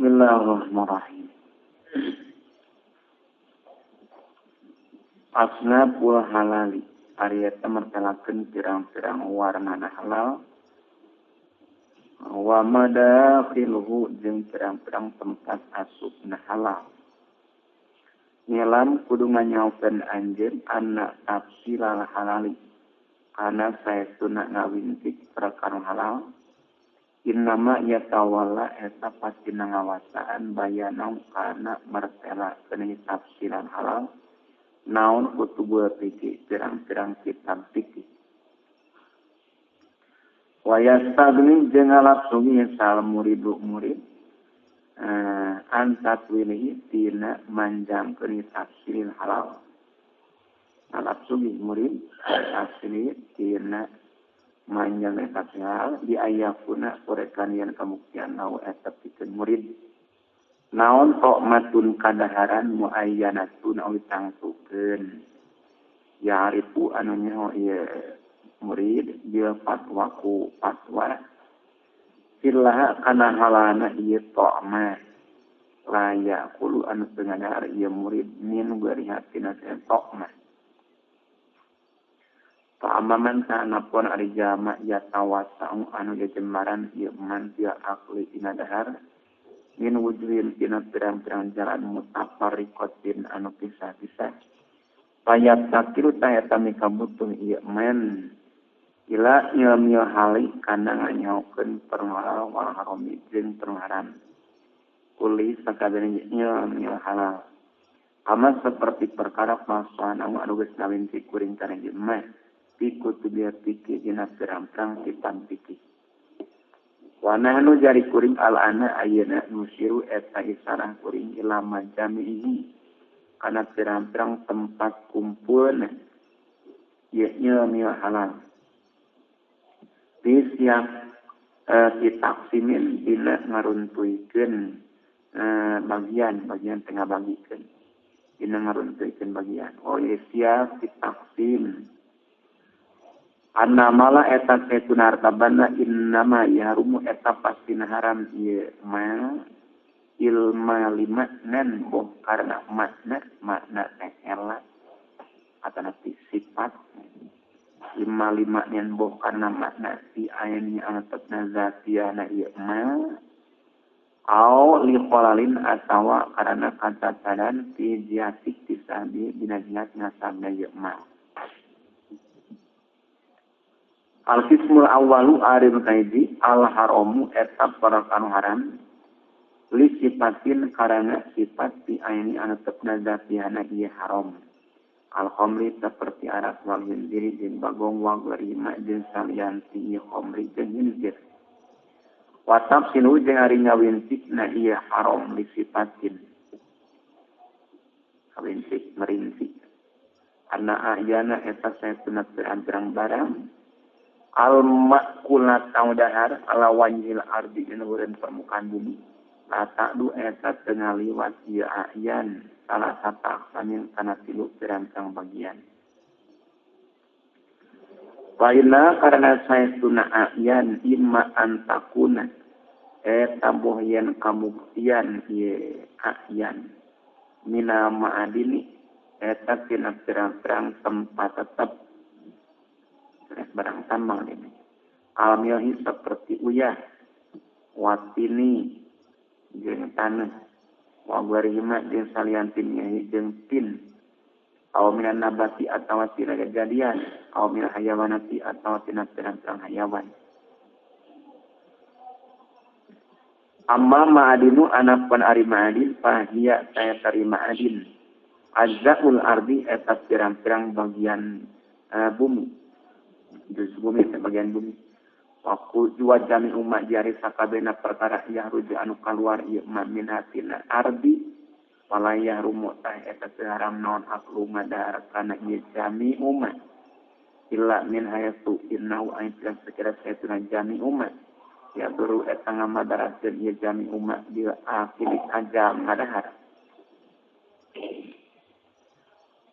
Bismillahirrahmanirrahim. Asnaful halali ari eta mertelakeun pirang-pirang warnana halal wa madakhiluhu jeung pirang-pirang tempat asupna halal. Nyelam kudu nganyaukeun anjeun anna tafsilal halali kana saestuna ngawintik perkara halal. Innama yatawalla eta pastina ngawasaan bayanau kana mertelakeun tafsilan halal naon kutubul fikih pirang-pirang kitab fikih. Wa yastagni jeung ngalapsungi sal muridu murid antatwilihi tina manjangkeun tafsiril halal. Ngalapsungi murid tafsir tina manjang tafsir halal di ayakuna kurekan yen kabuktian lau eta pikeun murid. Naon tokmatun kadaharan muayyanatun awi tangtukeun. Ya'rifu anu nyaho ieu murid bil fatwa ku fatwa fillaha kana halana ieu tokmah la yaqulu anu teu ngadahar ieu murid min barihatina tokmah. Ta'amaman ta'anapun ari jama yatawasa'u anu jejemaran ieu man bil akli dina dahar min wujuhin tina pirang-pirang jalan mutafarriqatin anu pisah-pisah. Payat takiru ta eta mikabutuh ieu man ila ilmil hali kana nganyaokeun perkara wal harami jeung perkara haram. Kuli sakabehna ilmil halal. Kama seperti perkara pasana anu geus ngawinti kuring kana mah kutu biar pikir dina pirang-pirang kitab pikir. Wa nahnu jari kuring al-ana ayeuna nusiru eta isarah kuring ila majamihi kana pirang-pirang tempat kumpulna ieu ilmu halal. Disiap ditaksimin dina ngaruntuikeun bagian tengah bagikeun. Dina ngaruntuikeun bagian. Oh ieu siap ditaksim. Annamala eta saestuna harta-banda innama yahrumu eta pastina haram ieu ma ilma lima nan boh karena makna makna teh ela atana sifat lima lima nan boh karena makna si aini anu tetna zatiana ieu ma au li qalalin atawa karena kacatadan fi jihatik tisabi dina jihat ngasabna ieu ma. Al-qismul awwalu ari nu kahiji al-haramu eta perkara anu haram li sifatin karana sifat bi aini anu tetna zatiana ieu haram. Al-khamri seperti arak wal khinziri jeung bagong wa gharima jeung salianti ieu khamri jeung khinzir. Wa tafsilu jeung ari ngawintikna ieu haram li sifatin. Ngawintik merinci. Anna ayana eta saestuna pirang-pirang barang al-makulat dahar ala wajhil ardi dina heureun permukaan bumi la ta'du eta teu ngaliwat ieu ayan salah satu samin kana tilu pirang-pirang bagian. Wa inna karena saestuna ayan imma antakuna eta boh yen kamuktian ieu ayan mina ma'adini eta tina pirang-pirang tempat tetep barang tambang ini. Almilhi seperti uyah, watini jeung tanah, wa gharima jeung salian tinyahi jeung tin, aw minan nabati atawa tina kejadian, aw minal hayawanati atawa tina pirang-pirang hayawan. Amma ma'adinu anapun ari ma'adin fahiya saya terima adin. Azzaul ardi eta pirang-pirang bagian bumi. Juz bumi sebagian bumi. Waku jua jami umat jari sakabehna perkara yahruju anu kaluar ieu ma min hatina ardi wala yahrumu tah eta teu haram naon aklu madar kana ieu jami umat illa min hayatu innahu ain sekira saestuna jami umat ya duru eta ngamadarakeun ieu jami umat bil akhiri ajam ngadahar.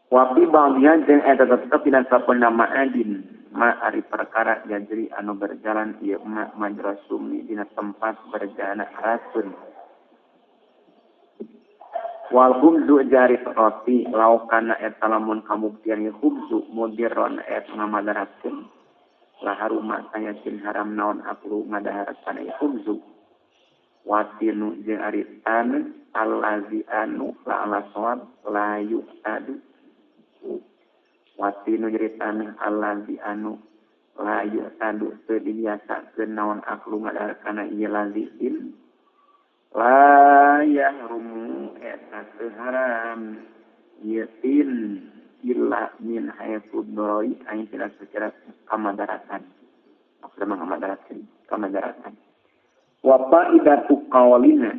Wa fi ba'dhiha jeung eta tetep dina sapeuna ma'adin ma ari perkara jajri anu berjalan ieu ma majra sumi dina tempat berjalan racun. Wal khubzu jari roti laukana eta lamun kabuktian ieu khubzu mudirron eta ngamadaratkeun laharuma sayakin haram naon aklu ngadahar kana ieu khubzu. Watinu jeung ari taneuh allazi anu la ala shawab la yu'tadu. Watinu jeung taneuh allazi anu la yu'tadu teu dibiasakeun naon aklu ngadahar kana ieu laziin la yahrumu eta teu haram yatin illa min haitsu dharoi aing tidak secara kamadaratan. Maksudna mah kamadaratan. Wa faidatu qawlina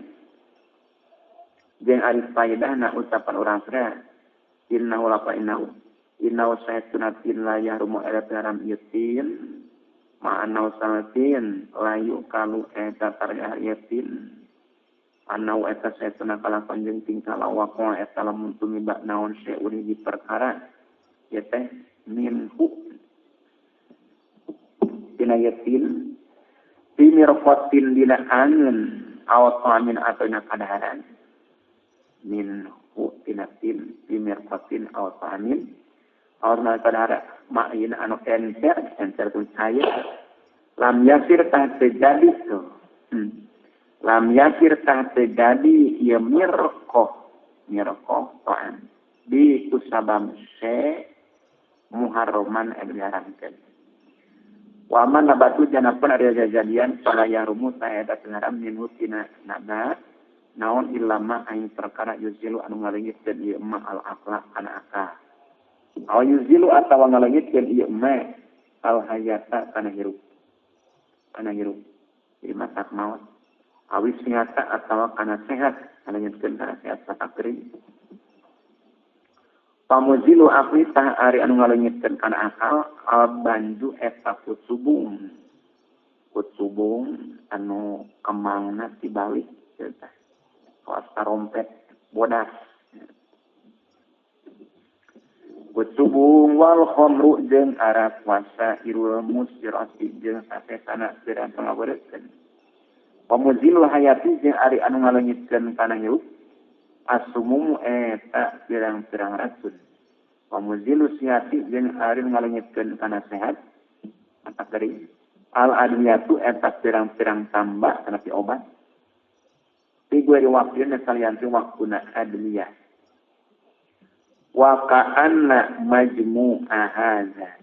jeung ari faedahna ucapan urang sadaya innahu la fa innahu innahu sayatunatin la yahrumu eta haram yatin ma'anau salatin la yukalu eta tarjah yatin anau eta saytuna kalakuan jeung tingkah lawakon eta lamun tumiba naon seuri di perkara ieu teh minhu dina yatin fi mirqatin dina angeun aw ta'amin atau dina kadaharan minhu dina tin fi mirqatin aw ta'amin aw dina kadaharan ma'in anu encer encer tu cair lam yasir tah terjadi tuh. Lam yakir tah terjadi ieu mirqoh ta'am di kusabab se muharraman anu diharamkeun. Wa man nabatu janapun ari jajadian fala yahrumu ta eta haram minhu tina nabat naon ilama aing perkara yuzilu anu ngalengitkeun ieu ma al aqla kana akal. Aw yuzilu atawa ngalengitkeun ieu ma al hayata kana hirup. Kana hirup. Jadi matak maot. Awis nyata atau kana sehat, kana nyebutkeun kana sehat satak kering. Pamuzilu akli tah ari anu ngaleungitkeun kana akal al banju eta kutsubung. Kutsubung anu kemangna tibalik tah. Kawas tarompet bodas. Kutsubung wal khamru jeung arak wasa irul musirati jeung sasesana pirang pangawereutkeun. Pamuzilu hayati jeung ari anu ngaleungitkeun kana hirup asumumu eta pirang-pirang racun. Pamuzilu sihati jeung ari ngaleungitkeun kana sehat mata kering. Al adwiyatu eta pirang-pirang tambah kana pi obat. Pi gue waktuna salianti waktuna adwiyah. Wa ka'anna majmu'a hadza.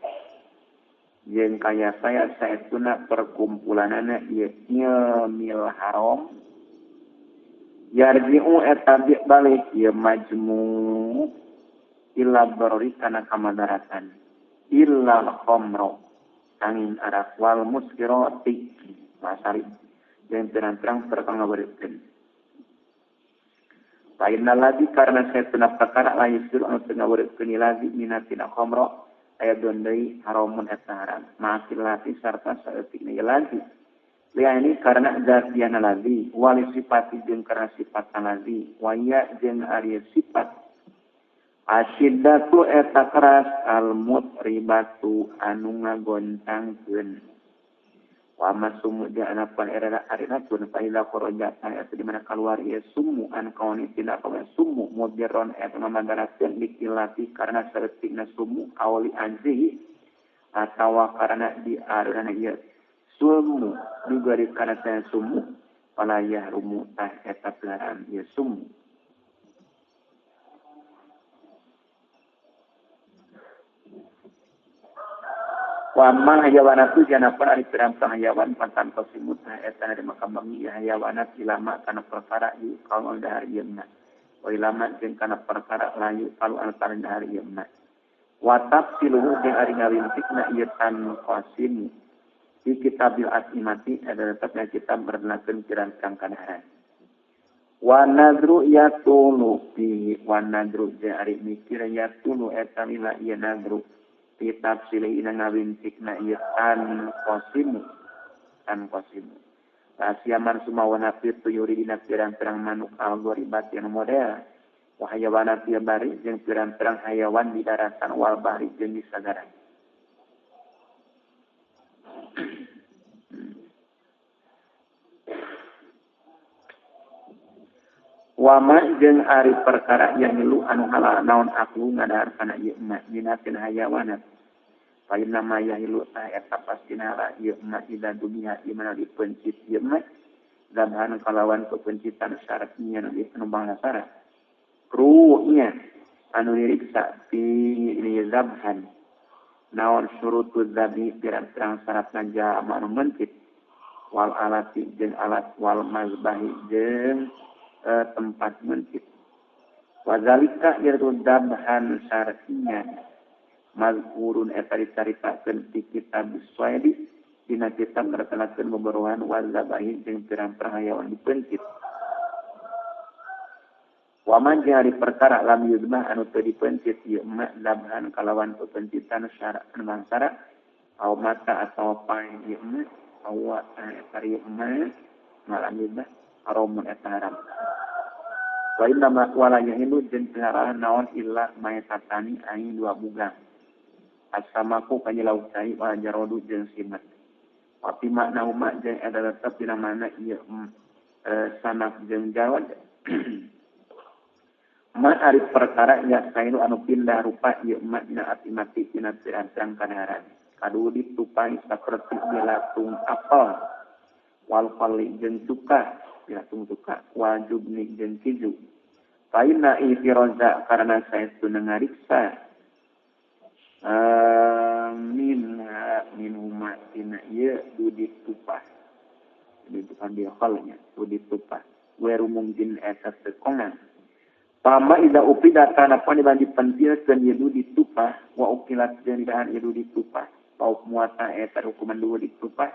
Jeung kaya saya saestuna perkumpulanana ieu ilmil haram yarji'u eta balik ieu majmu illa daruri kana kamadaratan illa khamra angin arak wal muskirati masari jeung pirang-pirang perkara ngabeureukeun. Fa inna lagi karena saestuna perkara la yusir anu teu ngabeureukeun lagi minatina khamra aya deui haramun eta haram ma'akilati sarta saeutikna ieu lagi liya ini karena zat diana lagi wali sifati jeung karena sifat lagi waya jeung ari sifat asyiddatu eta keras al mutribatu anu ngagoncangkeun wa masumu ja'ana pan era ari racun fa ila kharaja eta di mana kaluar ieu sumu an kauni tina kawan sumu mudirron eta mamadaratkeun dikilati karena saeutikna sumu awli anzihi atawa karena di arurana ieu sumu dibari karena saya sumu fala yahrumu tah eta haram ieu sumu. Wa ammal hayawanatu janapun ari pirang-pirang hayawan pantan qasimut eta ari makambang ieu hayawanat ilama kana perkara ieu kalau dahar ieu na. Wa ilama jeung kana perkara layu kalau anu tara dahar ieu na. Wa tafsiluhu jeung ari ngalintikna ieu tan qasim di kitabil asimati ada tetapnya kitab berlakeun pirang-pirang kadaharan. Wa nadru yatulu bi wa nadru jeung ari mikir yatulu eta lila ieu nadru kitab silih ina ngawintikna ieu tan qasimu tan qasimu. Rasiaman sumawana fi tuyuri dina pirang-pirang manuk al-ghoribat yang model wa hayawana fil bari jeung pirang-pirang hayawan di daratan wal bahri jeung di sagara. Wama jeung ari perkara yang milu anu halal naon aklu ngadahar kana ieu emak minatin hayawanat. Pain nama yahilu tah eta pastina halal ieu emak ida dunia ieu mana dipencit ieu emak dabhan kalawan pepencitan syaratnya nu anu bangsa syarat. Ruhnya anu diriksa fi ini zabhan naon syurutu zabi pirang-pirang syaratna jama anu mencit wal alati jeung alat wal mazbahi jeung tempat mencit. Wazalika yaitu dabhan syar'iyyan mazkurun eta dicaritakeun di kitab Suwaidi dina kitab nertelakeun boborohan wazabahi jeung pirang-pirang hayawan dipencit. Wa man jari perkara lam yudbah anu teu dipencit ieu emak dabhan kalawan pepencitan syar'an mangsara au mata atawa pae ieu emak awa eta ieu emak malam yudbah haramun eta haram. Wa inna ma wala yahilu jeung teu naon illa maetatani aing dua bugang. Asamaku ka lauk cai wa jarodu jeung simet. Wa fi makna huma jeung eta tetep dina mana ieu sanak jeung jawad. Ma ari perkara ya sainu anu pindah rupa ieu ma dina atimati dina pirang-pirang kadaharan. Kadudi tupai saperti bilatung apel wal qali jeung cuka bilatung cuka wal jubni jeung keju. Faina itiraza karena saestuna ngariksa minha minhuma tina ieu dudi tupah. Jadi bukan dia khalnya dudi tupah. Weru mungkin eta sekongan. Pama ida upida kana pan dibandi pentilkeun ieu dudi tupah wa ukilat jeung dahan ieu dudi tupah. Pauk muata eta hukuman dudi tupah.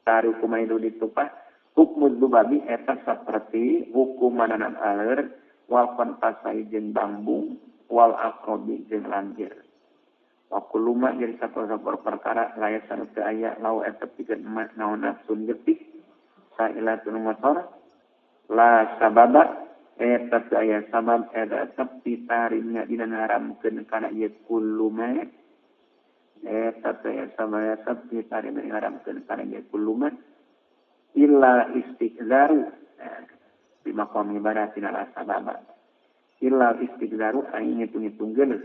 Taruh hukuman dudi tupah. Hukmu dzubabi eta saperti hukumananan aleur wal kontasai jeung bambung wal aqrabi jeung lanjir. Wa kullu ma jeung saper-saper perkara layak anu teu aya lau eta pikeun emak naon nafsun getih sailatun motor la sababa eta teu aya sabab eta tepi tarimnya dina ngaramkeun kana ieu kullu ma eta teu aya sabab eta tepi tarimnya ngaramkeun kana ieu kullu ma illa istiqzaru di maqam ibadatina la sababa illa istiqzaru aing ngitung-ngitung geuleuh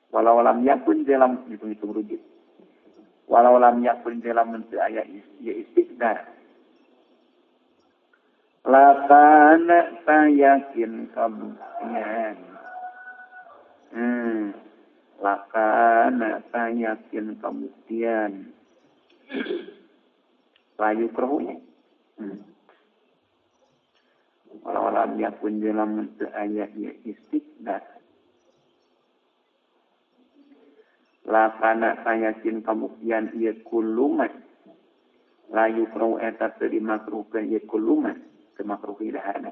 walau lam yakun dalam ngitung-ngitung rujit walau lam yakun dalam teu aya ieu istiqzar la kana tayakin kabuktian la kana tayakin kabuktian layu kerhunya. Walau lam yakun dalam teu aya ieu istiqdar la kana tayakin kabuktian ieu kulluman la yukru eta teu dimakruhkeun ieu kulluman teu makruh daharna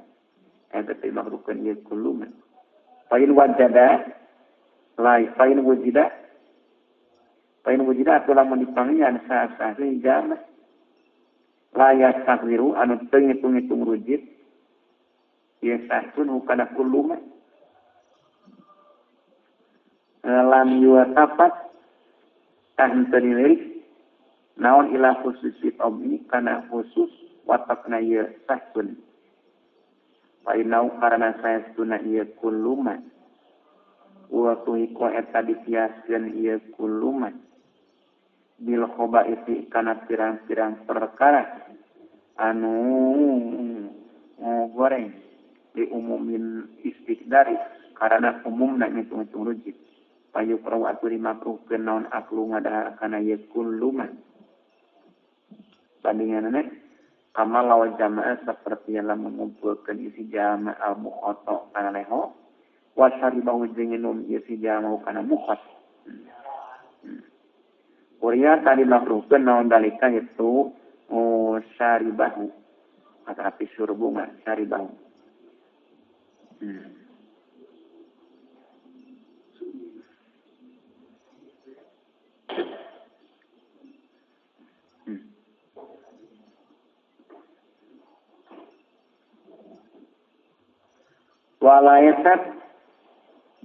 eta teu dimakruhkeun ieu kulluman fa in wajada la fa in wujida atuh lamun dipangian sah-sah jama layak takdiru anu teu ngitung-ngitung rujit ieu sahun hukana kullu lam yuatapat tah henteu dilirik naon ila khususi tabi kana khusus watakna ieu sahun fa inau karana saestuna ieu kullu ma wa tuhiko eta dipiaskeun ieu kullu ma bil khobaiti kana pirang-pirang perkara anu goreng di umumin istiqdari karena umumna ngitung-ngitung rujit payu praw atuh dimakruhkeun naon aklu ngadahar kana ieu kullu ma bandinganna kama lawa jamaah saperti lamun ngumpulkeun isi jamaah al mukhata kana leho wa syaribahu jeung nginum isi jamaah kana mukhat. Kuria tadi makruhkeun naon dalika itu syaribahu atau syurbunga syaribahu. Walaisat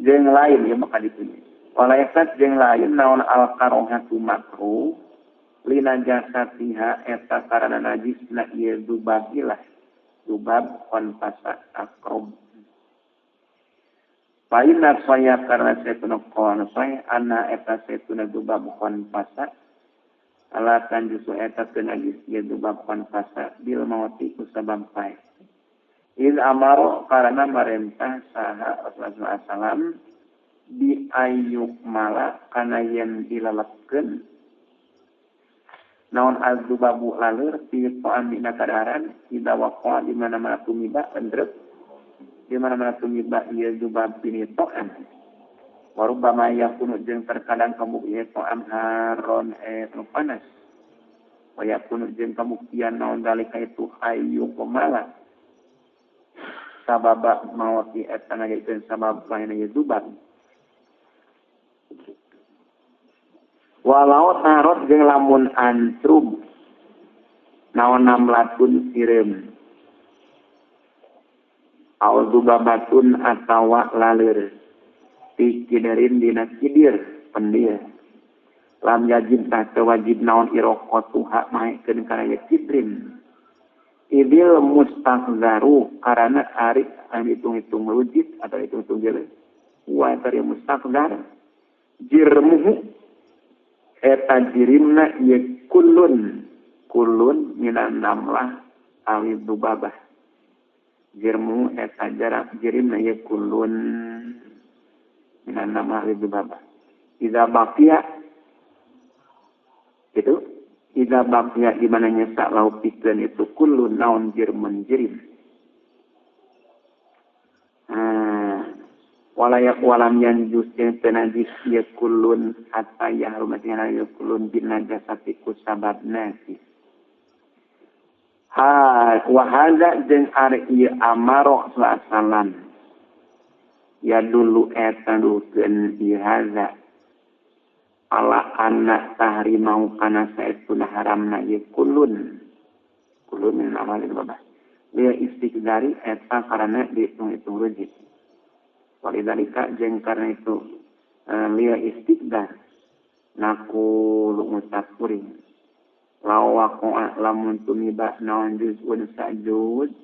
jeung lain ieu maka ditunya. Walaisat jeung lain naon al karohatu makruh lina jasatiha eta karana najisna ieu dubagilah Dubab konfasa akrob. Paina saya karena saya kon saya ana eta saya dubab konfasa alatan justru eta teu najis ieu dubab konfasa bil mauti ku sabab pae. Il amaro karena marentah saha Rasulullah sallam bi ayyuk mala kana yen dilelepkeun naon azubabu laleur fi ta'amina kadaran ida waqa di mana-mana tumiba endrep di mana-mana tumiba ieu zubab bini ta'am wa rubbama yakunu jeung terkadang kamu ieu ta'am haron nu panas wa yakunu jeung kabuktian naon dalika itu ayyuk mala sababa mawati eta ngajadikeun sabab lain ieu zubab. Walau tarot jeung lamun antrub naon namlatun sireum au zubabatun atawa laleur ti kiderin dina kidir pendir lam yajib tah teu wajib naon iroqatuha maekeun kana ye kidrin idil mustaqzaru karana ari anu hitung-hitung rujit atau hitung-hitung jeuleuh wa eta mustaqzar jirmuhu eta jirimna ye kulun kulun minan namlah awi dubabah jirmu eta jarak jirimna ye kulun minan namlah awi dubabah idza baqiya itu idza baqiya di mana nyesa lau pikeun itu kulun naon jirmun jirim walayak walam yanjus jeung teu najis ieu kulun hatta yahrumatina ieu kulun bin najasati ku sabab najis. Ha wa hadza jeung ari ieu amaro sallallahu ya dulu eta dukeun ieu hadza ala anna tahrimau kana saestuna haramna ieu kulun kulun min amalil babah dia istiqdari eta karena dihitung-hitung rujit. Walidhalika jeung karena itu lia istiqdar naqulu mutakuring law waqa'a lamun tumiba naon juz'un sa'juz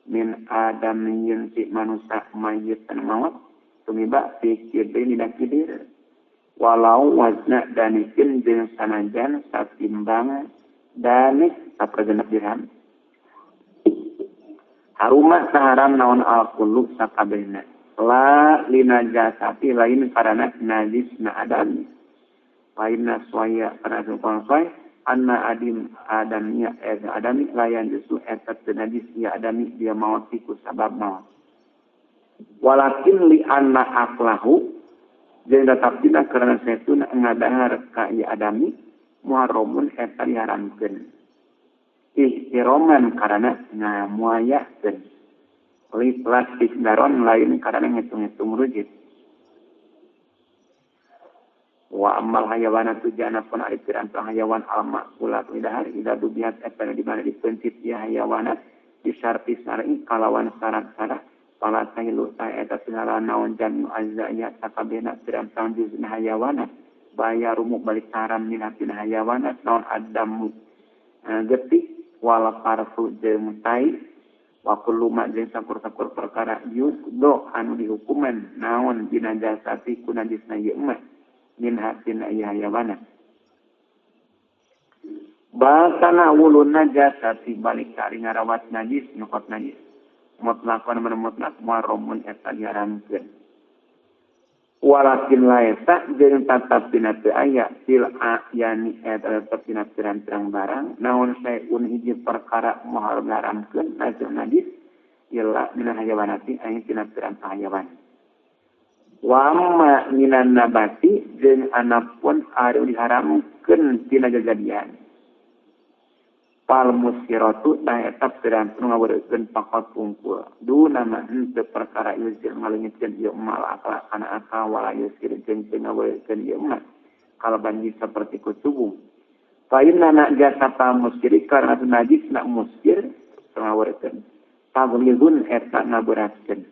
min adam yunti manusa mayyitan maut tumiba fi kidrin dina kidir walau wazna danikin jeung sanajan satimbang danik sapergenep dirham harumah taharam naon al-kullu sakabehna la linajasati lain karena najis na adami lain naswaya karena sukon soy anna adim adamnya adami layan justru eta najis ya adami dia maut ku sabab maut walakin li anna aklahu jeung tetap dina karena saestuna ngadahar ka ieu adami muharramun eta diharamkeun ihtiroman karena ngamuayakeun li plastik daron lain karena ngitung-ngitung rujit. Wa amal hayawanatu jana pun ari pirang-pirang hayawan al makulatu idahar ida dubiat eta di mana dipencit ya hayawanat disarti syar'i kalawan syarat-syarat pala tahilu ta eta segala naon jami'u azza ya sakabehna pirang-pirang juzna hayawanat bayar rumuk balik haram minatina hayawanat naon adamu getih wala farsu jeung tai wa kullu ma jeung sakur-sakur perkara yusdo anu dihukuman naon binajasati ku najisna ieu mah min hatina ieu hayawana basana wulun najasati balik ka ari ngarawat najis nyokot najis mutlakon mutlak muharramun eta diharamkeun walakin laeta jeung tatap dina teu aya fil ayani eta tetep dina pirang-pirang barang naon saeun hiji perkara muharram haramkeun najis najis illa mina hayawanati aya dina pirang hayawan wa amma minan nabati jeung anapun ari diharamkeun tina jajadian pal musiratu tah eta pirang-pirang ngaweureutkeun pakot pungkul duna mah henteu perkara yusir ngalengitkeun ieu mal akal kana akal wala yusir jeung teu ngaweureutkeun ieu mah kalaban saperti ku subuh fa inna najasata musir karena najis na musir ngaweureutkeun taglizun eta ngaberatkeun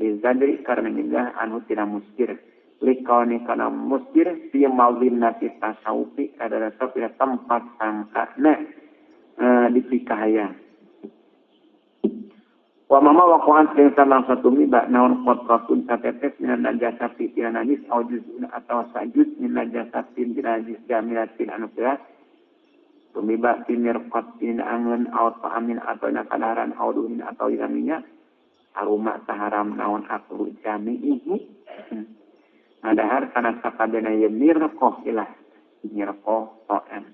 lizadri karena nyegah anu tina musir likauni kana musir fi mawdin nati tasawufi adalah sapira tempat sangkana dipikahayang. Wa mama waqa'at jeung samangsa tumiba naon qatratun satetes min najasati tina najis au juz'un atawa sajuz min najasatin tina najis jamilatin anu teras tumiba fi mirqatin angeun au ta'amin atau dina kadaharan au duhin atau dina minyak aruma taharam naon aklu jami'ihi ngadahar kana sakabehna ye mirqah ilah mirqah ta'am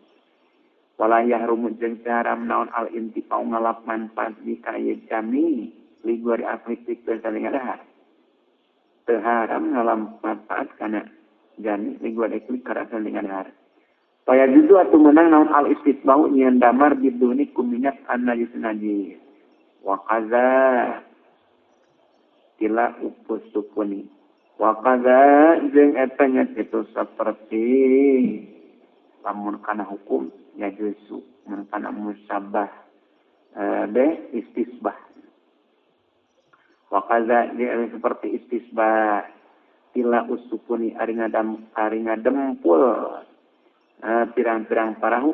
wala yahrumu jeung haram naon al intifau ngalap manfaat di kana ye jami liguari akli pikeun saling ngadahar teu haram ngalap manfaat kana jami liguari akli kana saling ngadahar. Paya juzu atuh meunang naon al istisbau nyeun damar biduni ku minyak an najis najis wa qaza tila upus supuni wa qaza jeung eta nya kitu saperti lamun kana hukum ya juzu mun kana musabah be istisbah wa qaza jeung seperti istisbah tila usupuni ari ngadempul pirang-pirang parahu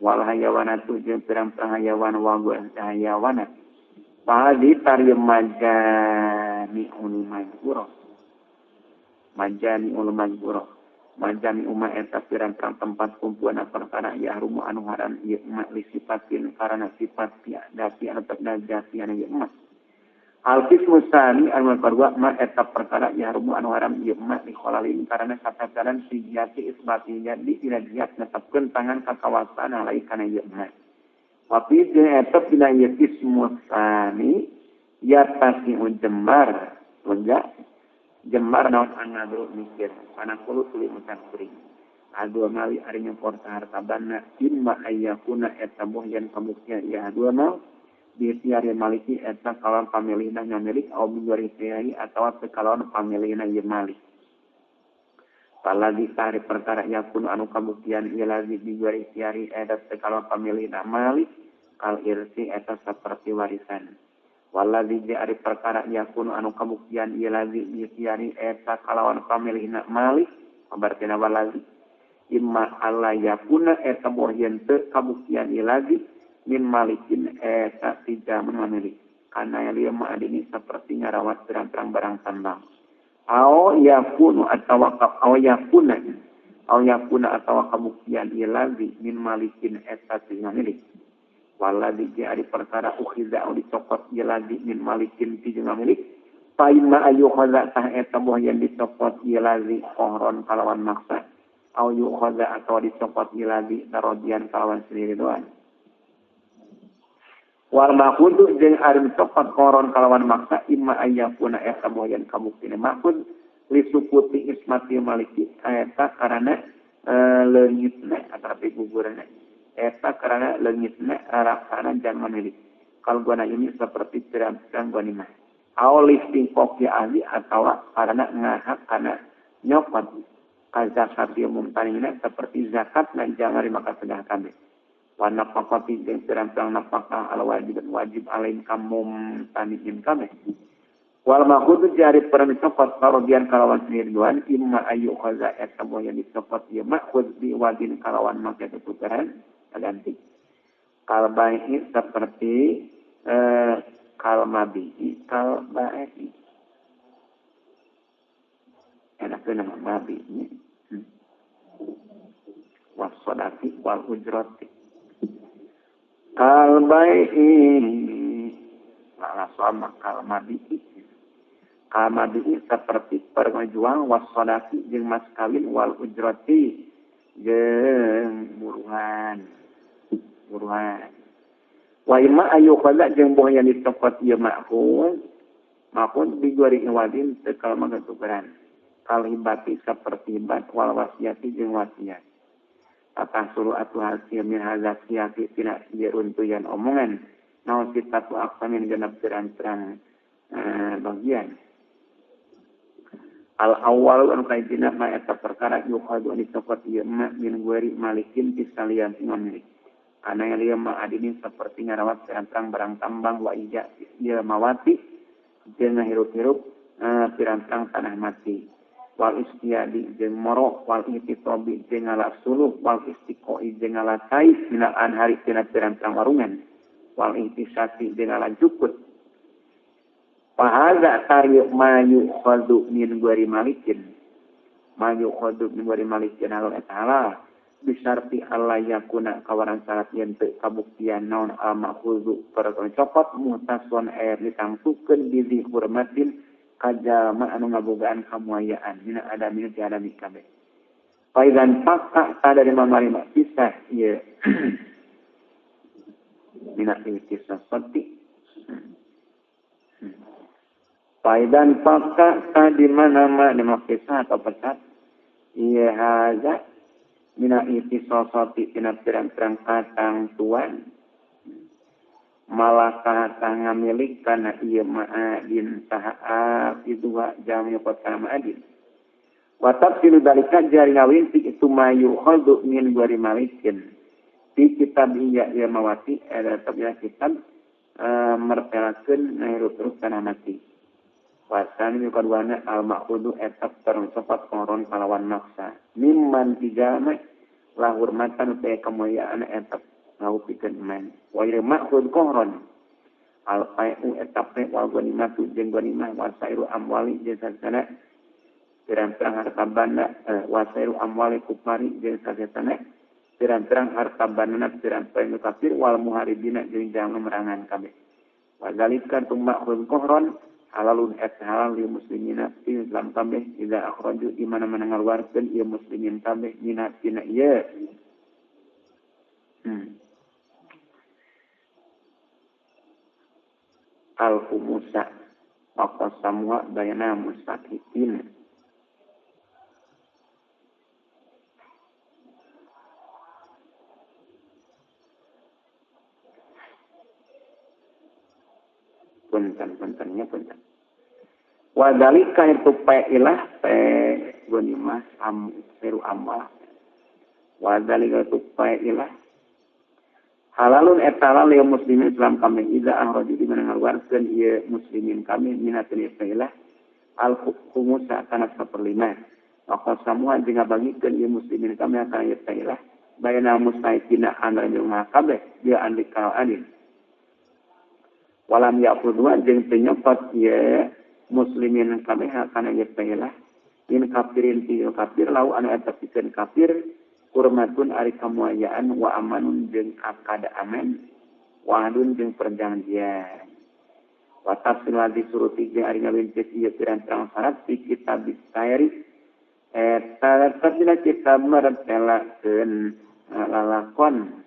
wal hayawanatu jeung pirang-pirang hayawan wa hayawanat fahadi tariem majami'ul mazkurah majami'ul mazkurah majami uma eta pirang-pirang tempat kumpulan perkara yahrumu anu haram ieu emak li sifatin karana sifat dati anu terdajati anu ieu emak al qismu tsani anu kadua ma eta perkara yahrumu anu haram ieu emak li kholalin karana katacaran sijati isbati jadi dina jihad netepkeun tangan ka kawasana lain kana ieu emak wapi jeung eta dina ieu qismu tsani yatasi jembar lega jembar naon anadru mikir kana kulo tuluy mutafsir adu mali ari nyopor harta banda imma ayyakuna eta bohyan kabuktian ya dua mal biikhtiari maliki eta kalawan pamilihna nyamilik au biwarihi atawa kalawan pamilihna ieu malik palagi tari perkara yakun anu kabuktian ieu lagi biwarihi eta kalawan pamilihna malik kal irsi eta saperti warisan waladzi ari perkara yakun anu kabuktian ieu ladzi biikhtiari eta kalawan pamilihna malik berartina waladzi imma alla yakuna eta bohyeun teu kabuktian ieu ladzi min malikin eta tidak memiliki kana lieu ma'adini seperti ngarawat pirang-pirang barang tambang au yakunu atawa au yakuna atawa kabuktian ieu ladzi min malikin eta tidak milik waladzi ari perkara ukhiza au dicokot ieu ladzi min malikin ti jeung milik fa imma ayu khaza tah eta bohyeun dicokot ieu ladzi qahron kalawan maksa au yukhaza atawa dicokot ieu ladzi tarodian kalawan sendiri doan wal makhudhu jeung ari dicokot qahron kalawan maksa imma ayyakuna eta bohyeun kabuktine makhud li sukuti ismati maliki eta karana leungitna atawa gugurna eta karena leungitna raraksana jangan milik kalau guna ini seperti pirang-pirang ghanimah aw listingkok ya ahli atawa karena ngahak karena nyokot kazakati mumtanina seperti zakat dan jangan maka sedekah kabeh wa nafaqati jeung pirang-pirang nafkah al wajib wajib alain kamumtaniin kabeh wal makhudhu jari perang dicokot parodian kalawan sendiri duan imma ayu khaza eta boya dicokot ieu makhud bi wadin kalawan make tuturan ganti kal bai'i seperti kal mabi'i kal ba'i enaknya nama mabi'i was sodati wal ujrati kal bai'i la sama kal mabi'i kal mabi'i seperti perjuang was sodati jeung mas kawin wal ujrati jeung buruhan wa imma ayu khaza jeung bohyan dicokot ieu ma'khud ma'khud biguari wadin teu kalama tukeran kal hibati saperti hibat wal wasiati jeung wasiat Patah suruh atuh hasil min hadza siyaqi tina ieu runtuyan omongan naon sitatu aqsamin genep pirang-pirang bagian. Al awal anu kahijina ma eta perkara yukhadu anu dicokot ieu ma min gueri malikin ti salian ti milik. Kana lieu ma adini saperti ngarawat pirang-pirang barang tambang wa ija ieu mawati jeung ngahirup-hirup pirang-pirang tanah mati. Wal istiadi jeung moro wal ihtitobi jeung ngala suluh wal istiqoi jeung ngala cai minal anhari tina pirang-pirang warungan wal ihtisasi jeung ngala jukut Fahaza tariq ma yukhadhu min ghairi malikin. Ma yukhadhu min ghairi malikin halal eta halal. Bisarti alla yakuna kawaran syarat yen teu kabuktian naon al ma'khudhu perkara copot muhtason air ditangtukeun bizi hurmatin kajalma anu ngabogaan kamuayaan mina adami ti adami kabeh. Faidan fakka tada di mamarima pisah ieu mina ihtisasati. Faidan fakka di mana ma di pisah atau pecat ieu haza mina ihtisasati tina pirang-pirang katangtuan malakah ngamilik kana ieu ma'adin saha dua jam nyokot kana ma'adin wa tafsilu dalika jari ngawintik itu mayu khaldu min ghairi malikin di kitab iya ieu mawati ada tetep kitab mertelakeun nairu-terus kana mati wasani kaduana al ma'khudu etap tercopot koron kalawan maksa mimman tijama la hurmatan te kemuliaan etap ngaupikeun man wa ieu ma'khud koron al qai'u etap te wal ghanimatu jeung ghanimah wa sairu amwali jeung sasana pirang-pirang harta banda wa sairu amwali kufari jeung sasana pirang-pirang harta bandana pirang-pirang kafir wal muharibina jeung jangan merangan kabeh wa zalika tuma'khud kohron halalun et halal li muslimina fi Islam kabeh idza akhraju di mana-mana ngaluarkeun ieu muslimin kabeh mina tina ieu al khumusa wa qasamwa bayna mustaqiqin punten-puntennya punten. Wa dzalika itu pa'ilah pe ghanimah am seru amal. Wa dzalika itu pa'ilah halalun etala lil muslimin Islam kami idza akhraju di mana ngaluarkeun ieu muslimin kami minatul pa'ilah al khumusa kana saperlima. Maka semua jeung ngabagikeun ieu muslimin kami kana ieu pa'ilah bayna mustaiqina anu jeung kabeh dia andika adil. Walam ya'khudhu jeung teu nyopot ieu muslimin kabeh kana ieu pa'ilah in kafirin ti kafir lau anu eta pikeun kafir hurmatun ari kamuayaan wa amanun jeung akad aman wa adun jeung perjanjian wa tafsil ladzi suruti jeung ari ngawintis ieu pirang-pirang syarat fi kitab sairi eta tetep dina kitab mertelakeun lalakon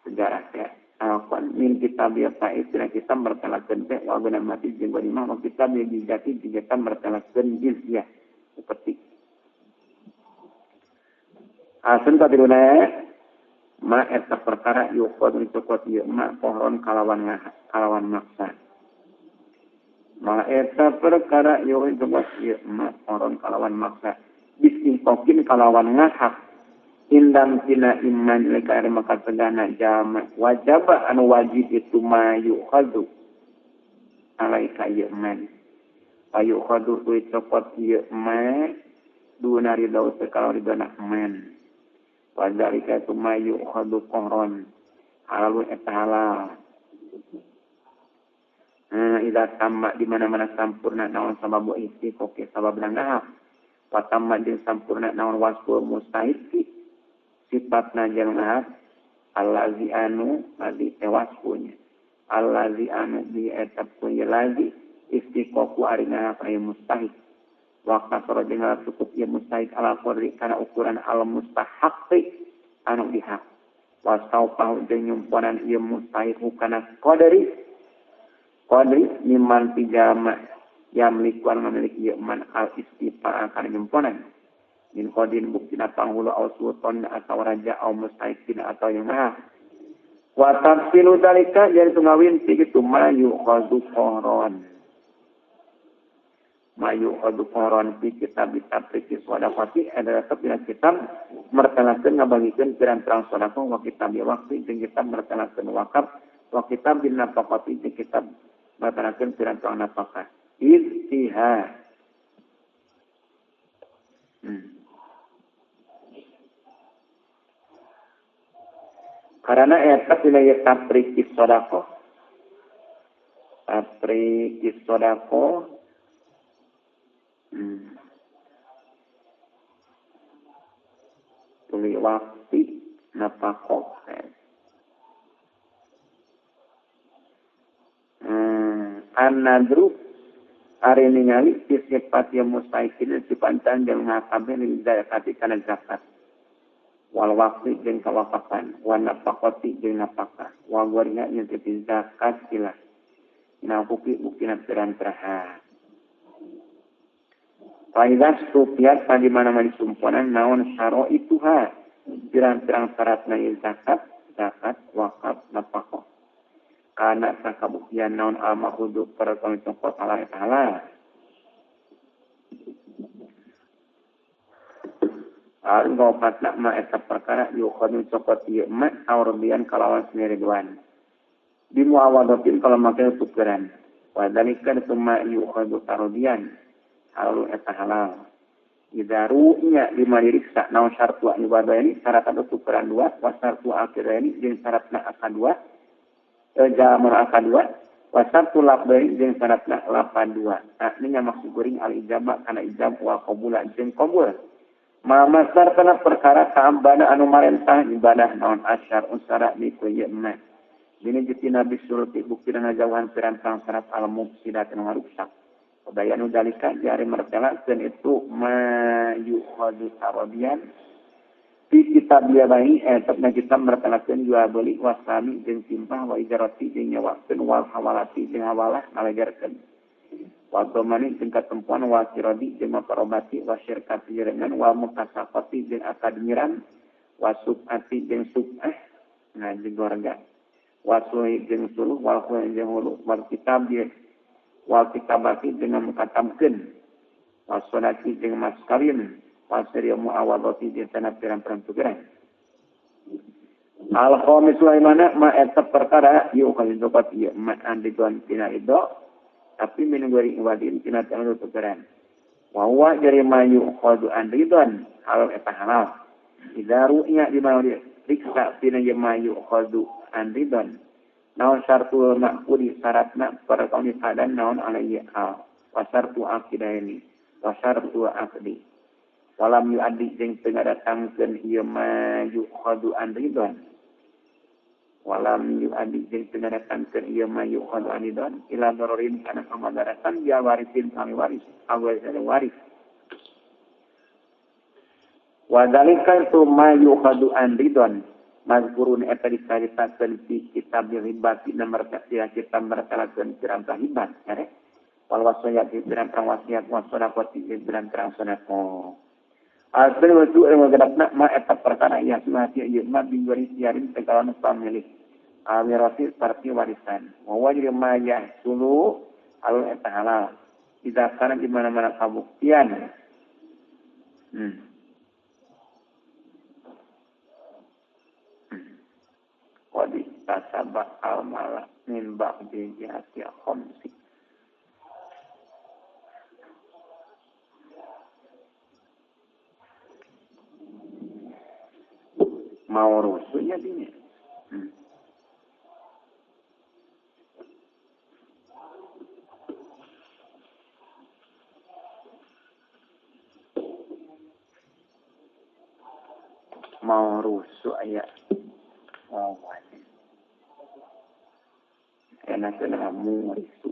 sejarah teh alaqan min kitab ya faiz dina kitab mertelakeun teh wa guna mati jeung ghanimah wa kitab ya jizati jeung kitab mertelakeun jizyah seperti asun katiluna ma eta perkara yuqad dicokot ieu ma pohron kalawan kalawan maksa ma eta perkara yuqad dicokot ieu ma pohron kalawan maksa bisingkokin kalawan ngahak indam tina iman leka ari maka tegana jama wajaba anu wajib itu ma yukhadhu alaika ieu man ayukhadhu dicokot ieu ma duna ridau kalau ridona man wadzalika summa yu'khadhu qahran halalun eta halal idza tamma di mana-mana sampurna naon sababu istiqoqi sababna ngahak wa tamma jeung sampurna naon wasful mustahiqi sifatna jeung ngahak allazi anu ladzi tewasfunya allazi anu bi eta kunya lazi istiqoqu ari ngahak aya mustahik waktu soro jeung cukup ieu mustahik ala qadri kana ukuran al mustahaqqi anu dihak wasaupahu jeung nyumponan ieu mustahik kana qadri qadri mimman pijama yamliku anu memiliki ieu man al istifa kana nyumponan min qadin buktina panghulu au sultan atau raja au mustahiqin atau yang maha wa tafsilu dalika jadi tungawin kitu mayu qadu qahron mayu qadu qahron fi kitab tafsir shadaqati ada tetep dina kitab mertelakeun ngabagikeun pirang-pirang sedekah wa kitab waqfi jeung kitab mertelakeun wakaf wa kitab bin nafaqati jeung kitab mertelakeun pirang-pirang nafkah ijtihad. Karena eta dina ieu tafriqi sedekah Apri kisodako tuli wakti napako an-nadru ari ningali sifat yang mustaikin sipantan jeung ngakabe lil zakati kana zakat wal waqti jeung kawafatan wa nafaqati jeung nafkah wa gorina nya ti zakat ilah nafuki buktina pirang-piraha. Faidah supiat pada mana-mana disumponan naon syaro ituha pirang-pirang syaratna zakat, zakat, wakaf, nafkah. Kana sakabuktian naon al-mahudu perkara cokot Allah ta'ala. Al-ngopatna ma eta perkara yukhadu cokot ieu ma aurbian kalawan sendiri duan. Bimuawadatin kalau makai tukeran. Wa dzalika tsumma yukhadu tardian. Halal eta halal. Idza ru'ya lima diriksa naon syartu ibadah ini syarat atau tukeran dua, wa syartu akhir ini jeung syaratna akad dua. Jamun akad dua, wa syartu lafdhi jeung syaratna lapan dua. Artinya maksud guring al ijabah kana ijab wa qabula jeung qabul. Ma masar kana perkara kaambana anu marentah ibadah naon asyar usara di kuyeuna. Ini jeti Nabi suruti bukti dan ngajauhan pirang-pirang syarat al-mufsidat anu ngaruksak. Bayanu dalika jari mertelakeun itu ma yukhadu tarabian fi kitab bayi tetapna kita mertelakeun jual beli wasami jeung simpah wa ijarati jeung nyewakeun wal hawalati jeung hawalah ngalegarkeun wa domani jeung katempuan wa siradi jeung maparobati wa syirkati jerengan wa mukasafati jeung akadmiran wa subati jeung subah nah jeung warga wasui jeung suluh wal khul jeung hulu wal kitab wal kitabati dengan mukatabkeun wasodaki jeung mas kawin wasri muawadati jeung tanah pirang-pirang tukeran al khamis laimana ma eta perkara ieu kali dopat ieu ma andigon tina ido tapi minugori wadin tina tanah tukeran wa huwa jari mayu khadu andridon halal eta halal idza ru'ya di mana riksa tina mayu khadu andridon naon syartul ma'qudi syaratna perkara padan naon alaihi hal wa syartu aqidaini wa syartu aqdi walam yu'addi jeung teu ngadatangkeun ieu ma yu'khadu andridon walam yu'addi jeung teu ngadatangkeun ieu ma yu'khadu andridon ila dororin kana kamadaratan ya warisin kami waris awal waris wa dzalika tu ma yu'khadu andridon mazkurun eta dicaritakeun fi kitab ribat dina mertela kitab mertelakeun pirang-pirang hibat ya wal wasiyat pirang-pirang wasiat wa sadaqati pirang-pirang sedekah asal wudu anu gadapna ma eta perkara ya sunati ieu ma bingori siarin tegalawan pamilik awirasi parti warisan wa wajib ma yahsulu al eta halal idza kana di mana-mana kabuktian Qad tasaba al-mala min ba'di jihati khamsi. Mau rusuhnya dinya. Mau rusuh aya. Oh, enak kamu warisu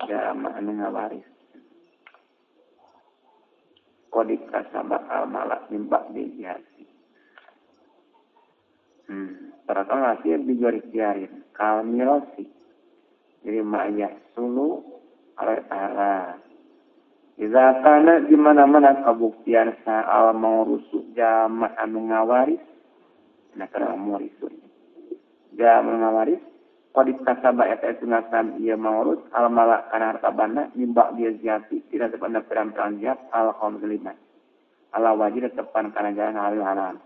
jama anu ngawaris kodik kasaba al malak mimbak di jihati ternyata hasil dijuarin kalmirosi jadi ma'ayah sulu ala ta'ala iza kana di mana-mana kabuktian sa'al mau rusuk jama anu ngawaris nah karena mau risu jama ngawaris Qad kasaba eta sunatan ieu maurus al malak kana harta banda mimbak dia ziati tidak tepan pirang-pirang ziat al khamsilima ala wajib tepan kana jalan halal halal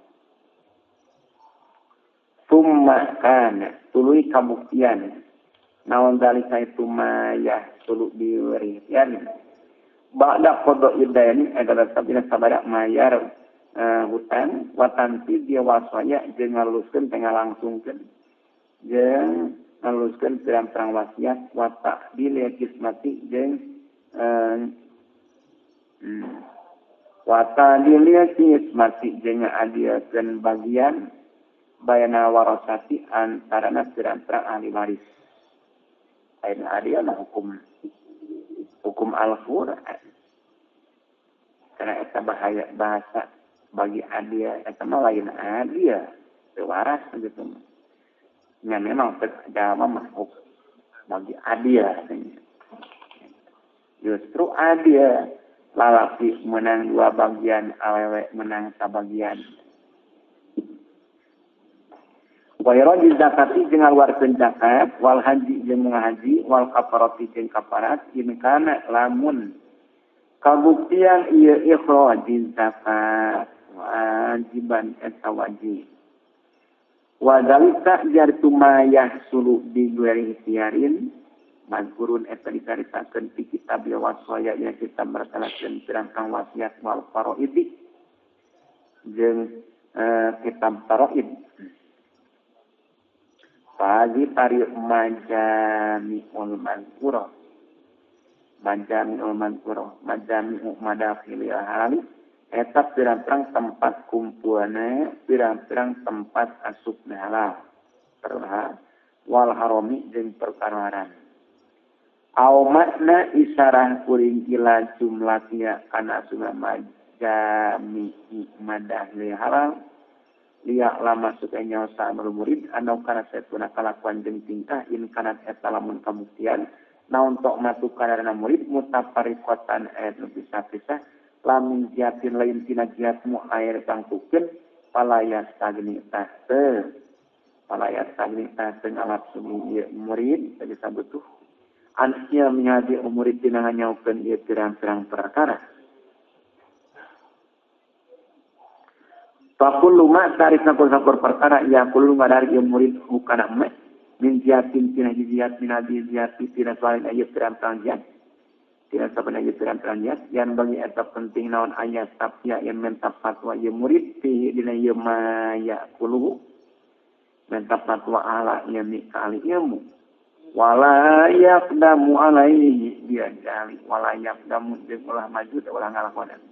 summa kana tuluy kabuktian naon dalika itu mayah tulu diwerian ba'da qada idaini eta tetep dina sabada mayar hutang watanti dia wasaya jeung ngaluluskeun teh ngalangsungkeun jeung ngaluluskeun pirang-pirang wasiat wa ta'dil kismati jeung wa ta'dil kismati jeung ngadilkeun bagian bayana warasati antarana pirang-pirang ahli waris. Ayeuna adil mah hukum Al-Qur'an. Karena eta bahaya bahasa bagi adil eta mah lain adil, teu waras gitu. Nya memang agama mah bagi adil. Justru adil lalaki menang dua bagian, awewe menang sabagian. Wa iradi zakati jeung ngaluarkeun zakat, wal haji jeung ngahaji, wal kafarati jeung kafarat in kana lamun kabuktian ieu ikhraji zakat wajiban eta wajib. Wa dzalika jartu ma yahsulu bi ghairi ikhtiyarin mazkurun eta dicaritakeun fi kitab wasaya ya kitab mertalakeun pirang-pirang wasiat wal faraid jeung kitab faraid. Fadi pari majami'ul mazkura majami'ul mazkura majami'u madakhilil halal eta pirang-pirang tempat kumpulna pirang-pirang tempat asupna halal perkara wal harami jeung perkara haram. Au makna isarah kuring ila jumlahnya kana asupna majami'i madakhilil halal liya lama suka nyawa murid anu kana satuna kalakuan jeung tingkah in kana eta lamun kabuktian naon tok matu kana murid mutafariqatan ayat nu pisah-pisah lamun jiatin lain tina jiat mu air tangtukeun palayas tagni teh palayas tagni teh ngalap sumi ieu murid tadi sabutuh annya mihadi murid tina nganyaukeun ieu pirang-pirang perkara. Fakul luma tarik sakur-sakur perkara ya kullu ngadari ieu murid hukana me min jiatin tina jiat min adi jiati tina selain ieu pirang-pirang jiat tina saben ieu pirang-pirang jiat yang bagi eta penting naon ayat tapya yang menta fatwa ieu murid fi dina ieu ma yaqulu menta fatwa ala ieu mi ka ahli ilmu wala yaqdamu alaihi biya jali wala yaqdamu jeung ulah maju ulah ngalakonan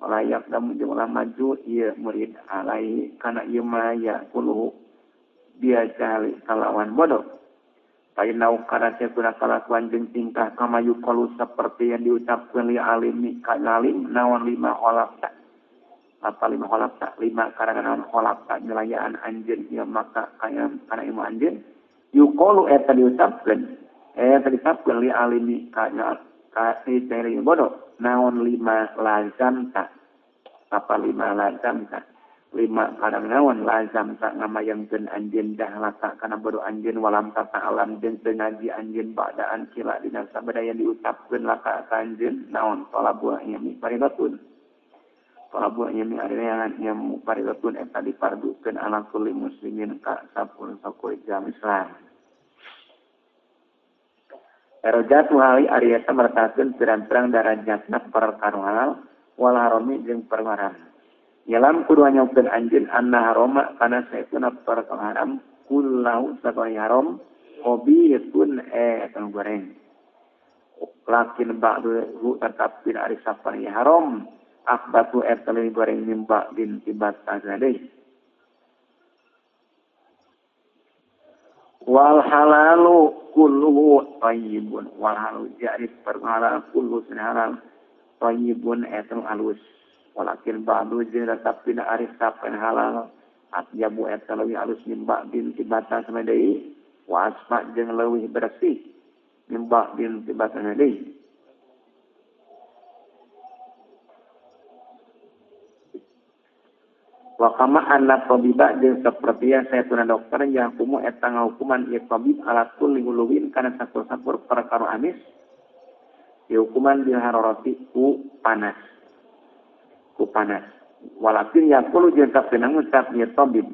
layak damu jeung ulah maju ieu murid alai kana ieu ma yaqulu dia jali kalawan bodoh. Painau kana satuna kalakuan jeung tingkah kama yuqalu seperti yang diucapkeun li alimi ka alim naon lima khalaqta apa lima khalaqta lima karena naon khalaqta nyelayaan anjeun ieu maka kaya kana ilmu anjeun yuqalu eta diucapkeun li alimi ka ka bodoh naon lima lazamta apa lima lazamta lima kadang naon lazamta ngamayangkeun anjeun dahlaka kana bodoh anjeun walam tata alam jeung teu ngaji anjeun ba'daan kila dina sabada yang diucapkeun laka ka anjeun naon talabul ilmi faridatun talabul ilmi ari yang faridatun eta difardukeun ala kulli muslimin ka sapun-sapun jam Islam. Darajatu hali ari eta mertakeun pirang-pirang darajatna perkara halal wal harami jeung perkara haram. Yalam kudu nyaukeun anjeun anna harama kana saeuna perkara haram kullahu sakabeh haram khabithun eta goreng. Lakin ba'du tetap dina ari sapari haram akbatu eta leuwih goreng mimba bin tibat deui. Wal halalu kulluhu thayyibun wal halu jari perkara kullu halal thayyibun eta alus walakin ba'du jeung tetap dina ari sapen halal atyabu eta leuwih alus mimba bin tibatan sama deui wa asma jeung leuwih bersih mimba bin tibatan deui. Wa kama anna tabiba jeung saperti saya tuna dokter yang kumu eta ngahukuman ieu tabib ala kulli huluwin kana sakur-sakur perkara amis dihukuman bil hararati ku panas walakin yaqulu jeung kapena ngucap ieu tabib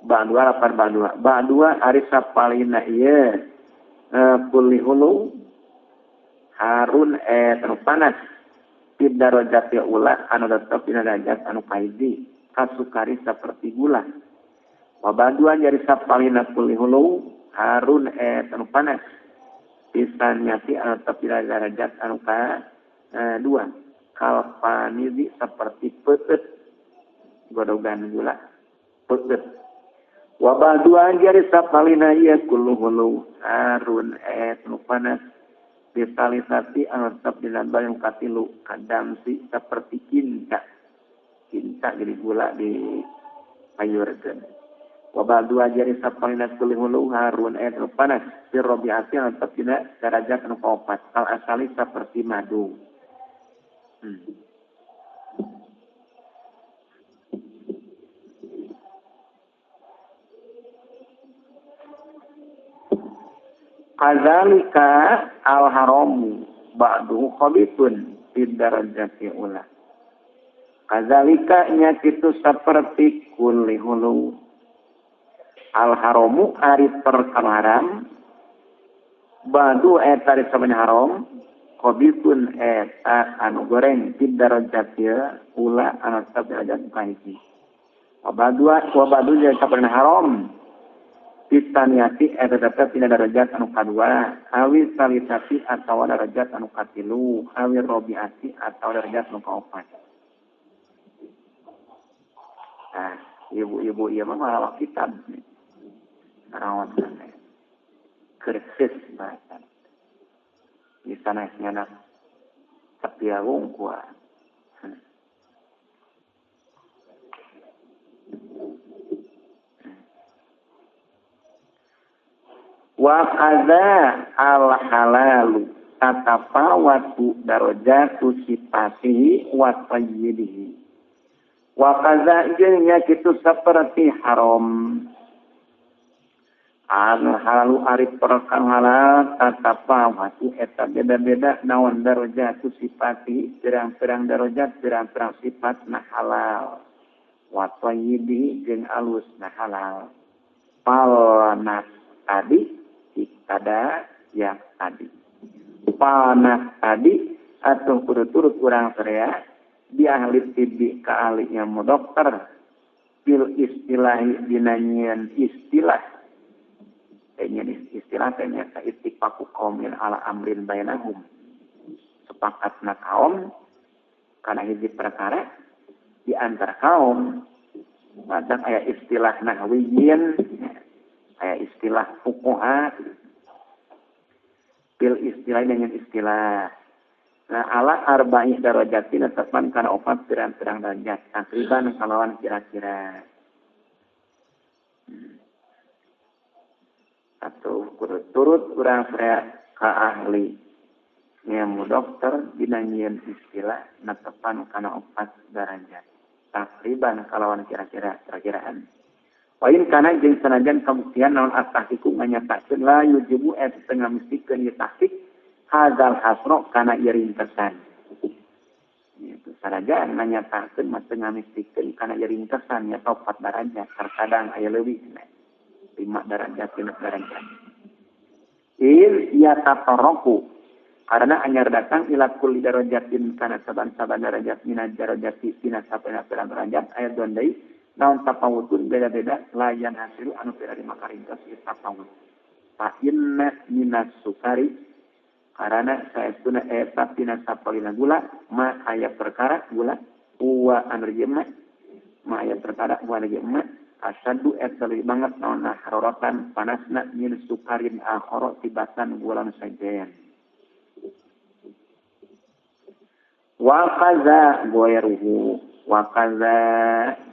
ba'dua lapar ba'dua ba'dua ari sapalina ieu kulli hulu harun eta panas fid darajati ula anu tetep dina derajat anu kahiji kasukari saperti gula wa baduan jadi sapalina kulli hulu harun anu panas pisaniati anu tetep darajat anu ka dua kalpanizi seperti peueut godogan gula peueut wa ba'du jari sapalina ieu kullu hulu harun anu panas bisalisati anu tetep dina bayang katilu kadamsi seperti cinta cinta jadi gula di payurkeun wa ba'du jari sapalina kullu hulu harun anu panas birrobiati anu tetep dina darajat anu kaopat kal asali seperti madu. Kadzalika al-haramu ba'duhu khabithun fid darajati ula. Kadzalika nya kitu saperti kulli hulu. Al-haramu ari perkara haram ba'du eta ari sabana haram khabithun eta anu goreng fid darajati ula anu derajat kahiji. Wa ba'du nya sabana haram Pitaniati eta tetep tina darajat anu kadua, awi salisati atawa darajat anu katilu, awi robiati atawa darajat anu kaopat. Nah, ibu-ibu ieu mah marawat kitab. Marawat kerses bahasa. Di sana nyanak sapia wungkua. Wa kadza al halalu tatafawatu darajatu sifatihi wa tayyibihi. Wa kadza jeung nya kitu saperti haram. Al halalu ari perkara halal tatafawatu eta beda-beda naon darajatu sifatihi pirang-pirang darajat pirang-pirang sifat na halal. Wa tayyibihi jeung alus na halal. Palnas tadi iktada yang tadi panah tadi atau kudu turut urang teriak di ahli tibi ka ahli ilmu dokter fil istilahi dinanyian istilah nyian istilah teh nyaeta ittifaqu qaumin ala amrin bainahum sepakatna kaum kana hiji perkara di antara kaum kadang aya istilah nahwiyin aya istilah fuqaha fil istilah dengan istilah. Nah ala arba'i darajatin tepan kana opat pirang-pirang derajat takriban kalawan kira-kira. Atau kudu turut urang saya ka ahli ilmu dokter dina nyieun istilah netepan kana opat derajat takriban kalawan kira-kira perkiraan. Wain kana jeung sanajan kabuktian naon at-tahqiqu nganyatakeun la yujibu eta teu ngamistikeun ieu tahqiq hadzal hasra kana ieu ringkesan. Itu sanajan nganyatakeun mah teu ngamistikeun kana ieu ringkesan nya opat darajat terkadang aya leuwih 5 darajat 6 darajat. Il yatatarraku karena anyar datang ila kulli darajatin kana saban-saban darajat minad darajati tina saban-saban darajat aya duan deui naon tapawutun beda-beda layan hasil anu pira di makaringkes ieu tapawut. Fa inna minas sukari karana saestuna eta tina sapalina gula ma aya perkara gula uwa anu jema ma aya perkara uwa anu jema asadu eta leuwih banget naon haroratan panasna min sukarin akhara tibatan gula nu sajen. Wa kaza goeruhu wa kaza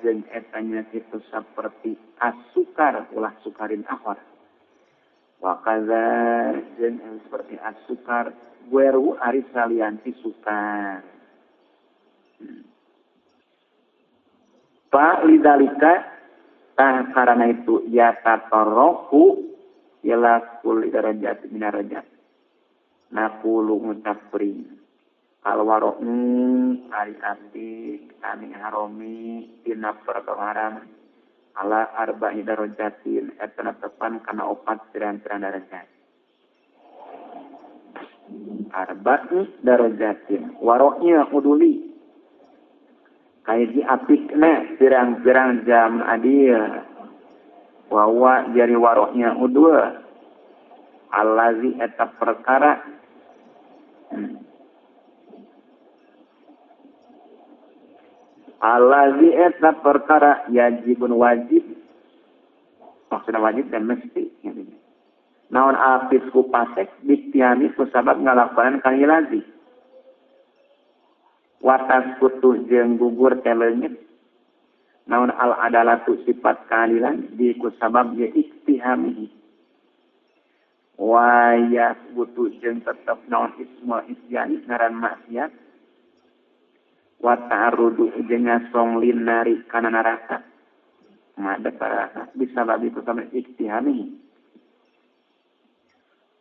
jeung eta nya kitu saperti asukar ulah sukarin akhar. Wa kaza jeung seperti asukar gueru ari salianti sukar. Fa lidalika tah karana itu ya tatarroku ila kulli darajat minarajat. Naqulu mutafri al waro'u ari apik ani haromi dina perkara haram ala arba'i darajatin eta netepan kana opat pirang-pirang darajat. Arba'i darajatin waro'nya uduli kaiji apikna pirang-pirang jam adil wawa jari waro'nya udul Allazi eta perkara allazi eta perkara yajibun wajib maksudna wajib dan mesti naon apis ku pasek biktiami ku sabab ngalakonan ka lazi watas kutu jeung gugur teh leungit naon al adalatu sifat keadilan di ku sabab ye iktihamihi wa yasbutu jeung tetep naon ismu isyani ngaran maksiat wa ta'arrudu jeung ngasong linari kana neraka madep neraka bisa babi ku sabab iktihamihi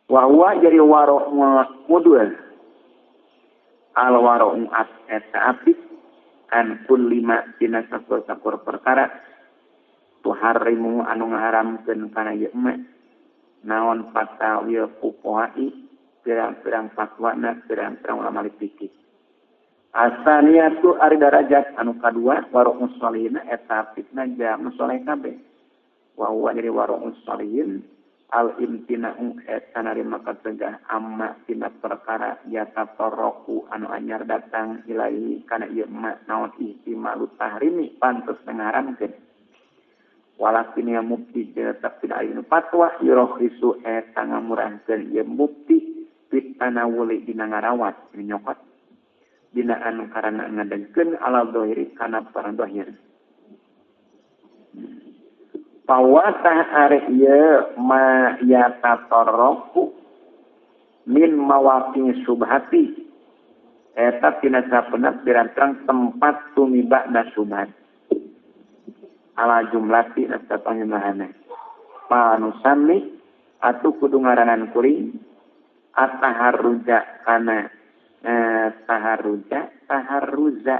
wa huwa jadi waro mudul al waro as eta apik an kulli ma dina sakur-sakur perkara tuharrimu anu ngaharamkeun kana ieu mah naon fatawil fuqaha'i pirang-pirang fatwana pirang-pirang ulama fikih asaniyatu ari darajat anu kadua waru'us sholihin eta apikna jama soleh kabeh wa huwa jadi waru'us sholihin al imtina'u eta narima kacegah amma tina perkara yatatarroku anu anyar datang ilaihi kana ieu ma naon ihtimalu tahrimi pantes ngaharamkeun walakin ya mufti tetep tidak aya fatwa yurokhisu eta ngamurahkeun ieu mufti fitanawuli dina ngarawat nyokot binaan karana ngadegkeun ala zahiri kana perang zahir pawatah ari ieu ma yatatarroku min mawaqi subhati eta tina sapeuna pirang-pirang tempat tumibana subhat ala jumlati eta panjumlahana panusami atuh kudu ngaranan kuring ataharruja kana taharruja taharruza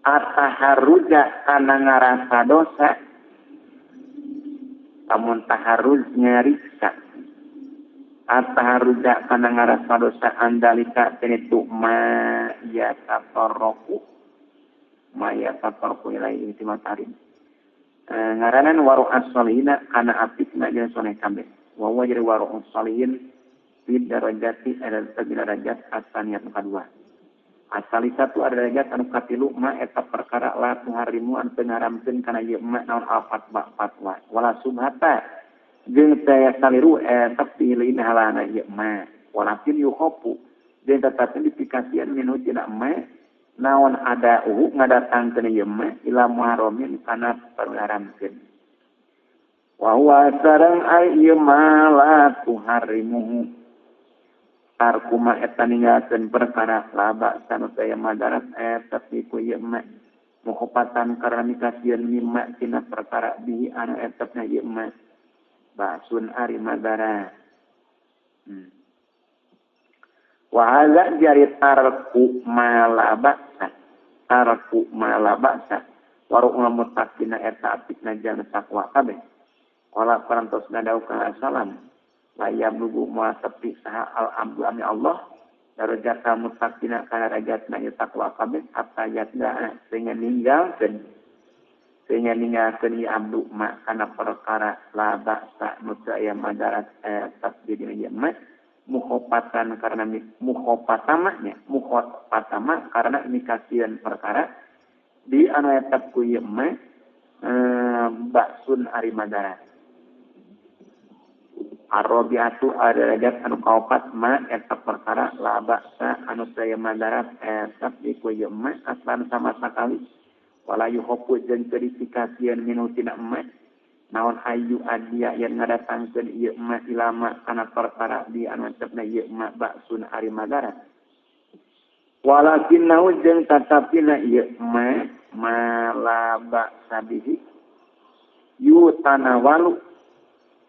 ataharruja kana ngarasa dosa lamun taharruz nyariksa ataharruja kana ngarasa dosa andalika tinitu ma yatatarroku ilaihi timatarin ngaranan waru as-solihina kana apikna jeung soleh kabeh wa huwa jadi waru as-solihin fi darajati ada darajat asaniyah kadua asalisatu ada derajat anu katilu ma eta perkara la tuharimu anu teu ngaramkeun kana ieu ma naon al fatwa fatwa wala subhata jeung teh saliru eta pilih halana ieu ma walakin yukhafu jeung tetapi dipikasian minhu tina ma naon ada uhu ngadatangkeun ieu ma ila muharramin kana perharamkeun wa huwa sareng ai ieu ma la tuharimuhu tarkuma eta ninggalkeun perkara laba sanu teu madarat eta ku ieu ma mukhopatan karena mikasieun mimma tina perkara bihi anu etepna ieu ma basun ari madarat wa hadza jari tarku ma la ba'sa tarku ma la ba'sa waru'ul muttaqina eta apikna jalma takwa kabeh wala parantosna dauka salam la yablugu ma tepi saha al abdu ami Allah darajat muttaqina kana darajatna ieu takwa kabeh hatta yatna sehingga ninggalkeun ieu abdu ma kana perkara la ba'sa nu teu aya madarat eta di dina ieu mah mukhopatan karena mukhopatamanya mukhopatama karena mikasieun perkara di anu eta ku ieu mah baksun ari madarat arrobiatu ada derajat anu kaopat ma eta perkara la baksa anu teu aya madarat eta di ku ieu mah aslan sama sakali wala yuhopu jeung teu dipikasieun minhu tina ma naon ayu adia yang ngadatangkeun ieu ma ilama kana perkara di anu tetepna ieu ma baksun ari madarat walakinnahu jeung tatapina ieu ma la baksa bihi yutanawalu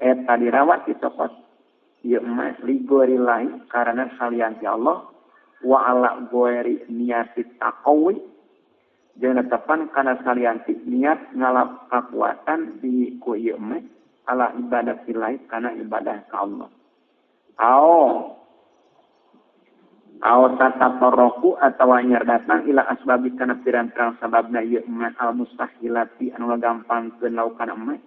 eta dirawat dicopot ieu ma ligorillahi karena salian ti Allah wa ala goeri niati taqawi jeung netepan kana salianti niat ngalap kakuatan di ku ieu mah ala ibadatillah kana ibadah ka Allah. Ao Aw tatafarraqu atawa nyar datang ila asbabi kana pirang-pirang sababna ieu ma al mustahilati anu ngagampangkeun laukan emak.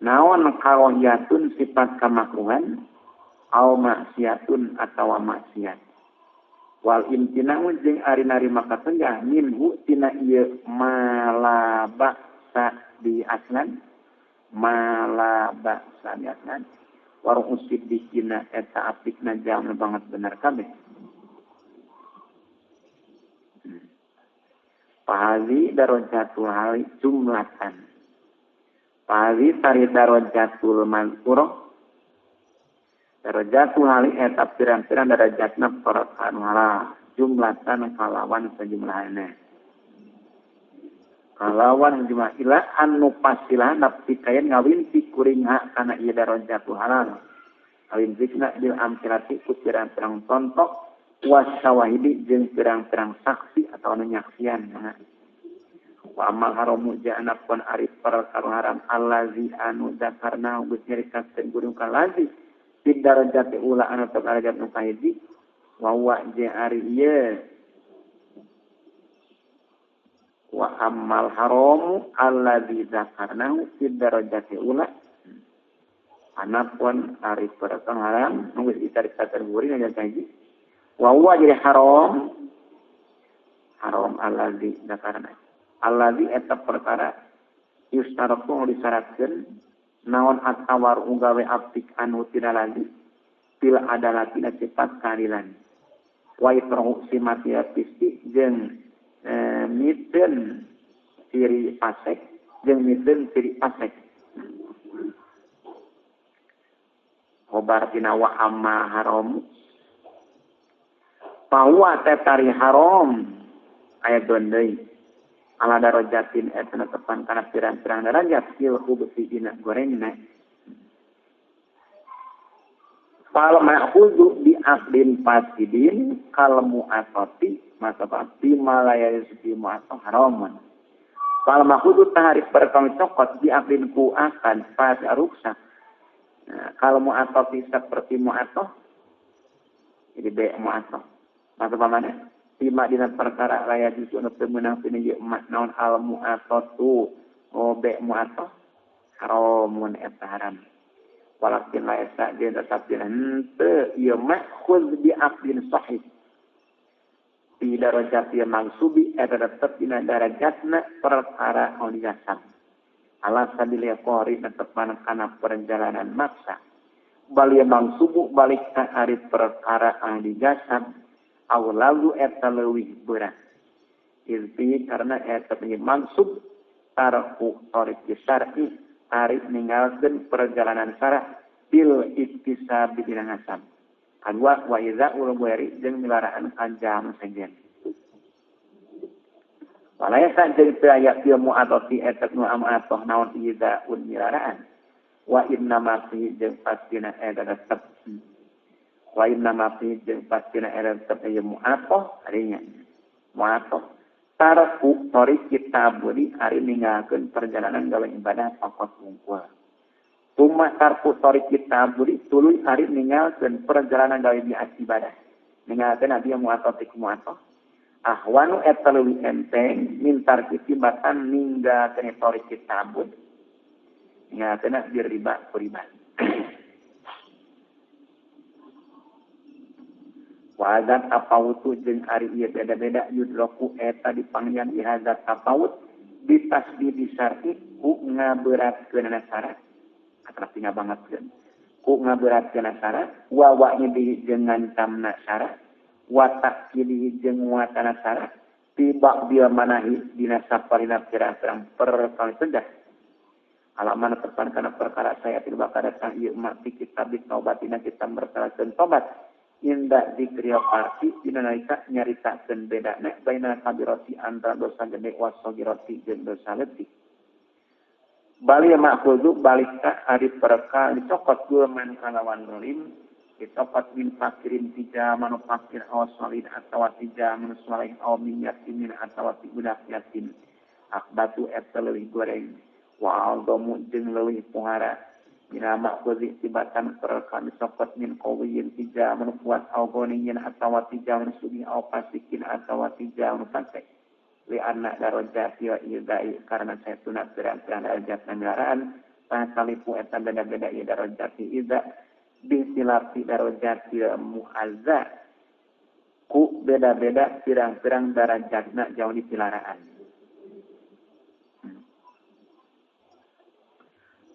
Naon karohiyatun sifat kamakruhan aw maksiatun atawa maksiat. Wal imtina'u jeung ari narima katenggah minhu tina ieu malabaksa di aslan malabaksa di aslan warung usib dikina eta apikna jam banget bener kabeh. Pahazi darajatul hali jumlatan. Pahazi tari darajatul mazkurah. Darajatul hali eta pirang-pirang darajatna perkara halal jumlatan kalawan sejumlahna. Kalawan jumlah ila anu pasilah napti kayan ngawinti kuring hak kana ieu darajatul halal. Awintikna bil amsilati ku pirang-pirang tontok wasawahidi jeung pirang-pirang saksi atau anu nyaksian. Wa amal haramu ja'ana pun ari perkara haram allazi anu zakarna geus nyaritakeun guru kalazi fi darajati ula anu darajat nu kahiji wa wa ari ieu wa ammal haramu allazi zakarnahu fi darajati ula anapun ari perkara haram nu geus dicaritakeun guru darajat kahiji wa wa jadi haram haram allazi zakarna allazi eta perkara yustaratu disyaratkeun naon atawar gawe apik anu tina lagi fil adalati na sifat keadilan wa itrahu simatia pisti jeung miteun ciri fasik jeung miteun ciri fasik khobar tina wa amma haram bahwa tetari haram ayat deui ala darajatin eta tepan kana pirang-pirang darajat fil khubsi dina gorengna fal ma'khudhu bi aqlin fasidin kal mu'atati maka bi malaya yusbi mu'atah haramun fal ma'khudhu tahrif perkara cokot bi aqlin ku akan fas ruksa kal mu'atati seperti mu'atah jadi be mu'atah maka pamana lima dina perkara raya justru anu teu meunang pina ieu emak naon al mu'atatu o be mu'atah haramun eta haram walakin la esa jeung tetap dina henteu ieu ma'khuz bi aqlin sahih fi darajati mangsubi eta tetep dina darajatna perkara anu digasab ala sabil qari tetepan kana perjalanan maksa bal mangsubu balik ka ari perkara anu digasab awlalu eta leuwih berat izbi karena eta maksud tarku tariq syar'i ari ninggalkeun perjalanan syara bil iktisab dina ngasab kadua wa iza ul ghairi jeung milaraan kanjam sejen walaysa jeung teu aya fil mu'atati eta nu amatoh naon iza un milaraan wa inna ma fi jeung pastina eta tetep wa inna ma fi jeung pastina eta tetep aya mu'atoh arinya mu'atoh tarku tariq kitabudi ari ninggalkeun perjalanan gawe ibadah pokok wungkul tuma tarku tariq kitabudi tuluy ari ninggalkeun perjalanan gawe ibadah ninggalkeun abdi mu'atoh ti mu'atoh ahwanu eta leuwih enteng mintar kitibatan ninggalkeun tariq kitabud ninggalkeun riba ku riba. Wa hadzal tafawutu jeung ari ieu beda-beda yudroku eta dipanggihan ieu hadzal tafawut bitasdidi syar'i ku ngaberatkeunana syarat atrap ngabangetkeun ku ngaberatkeunana syarat wa wa'idi jeung ngancamna syarat wa ta'kidi jeung nguatana syarat fi ba'dil manahi dina saparina pirang-pirang perkara cegah alaman tepan kana perkara saya tidak bakal datang ieu mah fi kitab taubatina kita mertalakeun tobat inda zikri parti dina nalika nyaritakeun bedana baina kabirati antara dosa gede wasogirati jeung dosa leutik bali ma'khudzu balik ka ari perkara dicokot gulman kalawan zalim dicokot min fakirin tija manu fakir aw salin atawa tija manu saleh aw min yatimin atawa ti budak yatim akbatu eta leuwih goreng wa aldamu jeung leuwih pohara Mina ma'khudhi tibatan perkara disokot min qawiyin tija mun kuat au ghaniyin atawa tija mun sugih au fasikin atawa tija mun fasik. Li anna darajati wa idai karena saya sunat pirang-pirang darajat nanggaraan talipu eta beda-beda ieu darajati ida bisilafi darajati mu'azza ku beda-beda pirang-pirang darajatna jauh di pilaraan.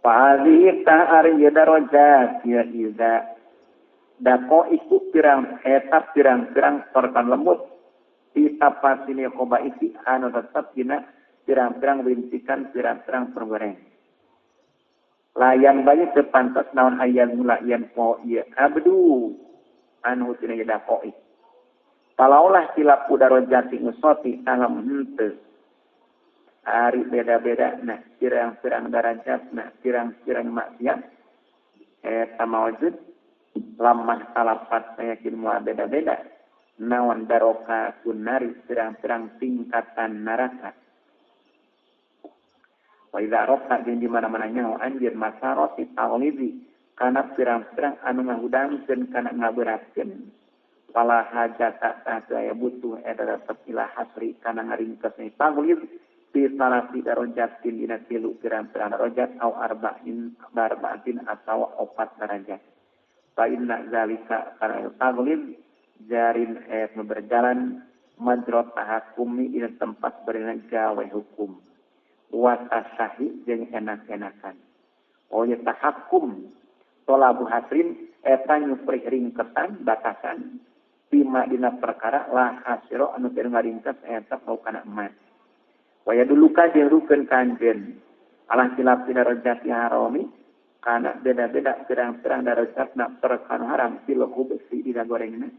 Fa'adhi ta'ari darajat ya ida dako iku pirang eta pirang-pirang perkan lembut ditapasini khobaisi anu tetep dina pirang-pirang rintikan pirang-pirang pergoreng. Layan bayi sepantas naon ayat mula yan po ieu abdu anu tina dakoi. Palaulah silapu darajati nusoti alam henteu. Ari beda-beda nah pirang-pirang darajat nah pirang-pirang maksiat eta mawujud lamah talapat yakin moal beda-beda naon daroka kunari pirang-pirang tingkatan neraka. Wa idza roka jeung di mana-mana nyaho anjeun masaroti taulizi kana pirang-pirang anu ngahudangkeun kana ngaberatkeun pala hajata tah aya butuh eta tetep ila hasri kana ngaringkes ni tagliz fi salasi darajatin dina tilu pirang-pirang darajat au arba'in arba'atin atawa opat darajat. Fa inna zalika kana tagliz jarin ayat berjalan majrat tahakumi dina tempat berina gawe hukum wa tasahi jeung enak-enakan. Oh ya tahakum tolabu hasrin eta nyuprih ringkesan batasan bima dina perkara la hasiro anu teu ngaringkes eta bau kana emas. Wa yaduluka jeung rukeun kanjeun alah silap dina darajat harami kana beda-beda pirang-pirang darajatna perkara haram fil khubsi dina gorengna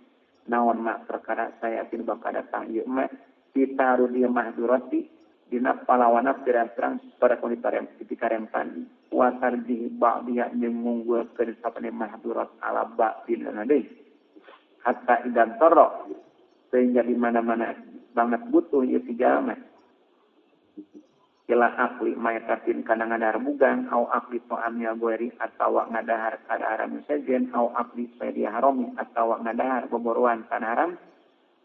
naon mak perkara saya tin bakal datang ieu mah ditaruh di mahdurati dina palawana pirang-pirang perkara dikarempan wa tarjih ba'diha jeung ngunggulkeun sapane mahdurat ala ba'din deui hatta idan tarra sehingga di mana-mana banget butuh ieu si jalma ila akli mayatatin kana ngadahar bugang au akli ta'amil goeri atawa ngadahar kana haram sejen au akli sadia harami atawa ngadahar boboruan kana haram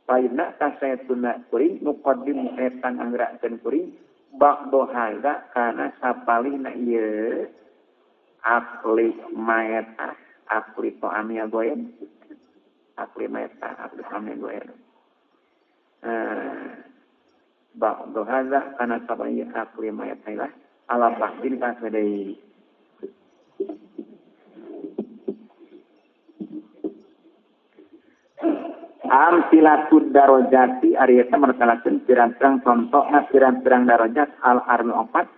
Paina tasaytuna kuring nuqaddimu etan anggrakeun kuring ba'do hadza kana sapalihna ieu akli maeta akli ta'amil goen akli maeta akli ta'amil goen ba'do hadza kana sapalihna akli maeta lah ala ba'din kasadai Amsilatud darajati ari eta mertalakeun pirang-pirang contohna pirang-pirang darajat al armi opat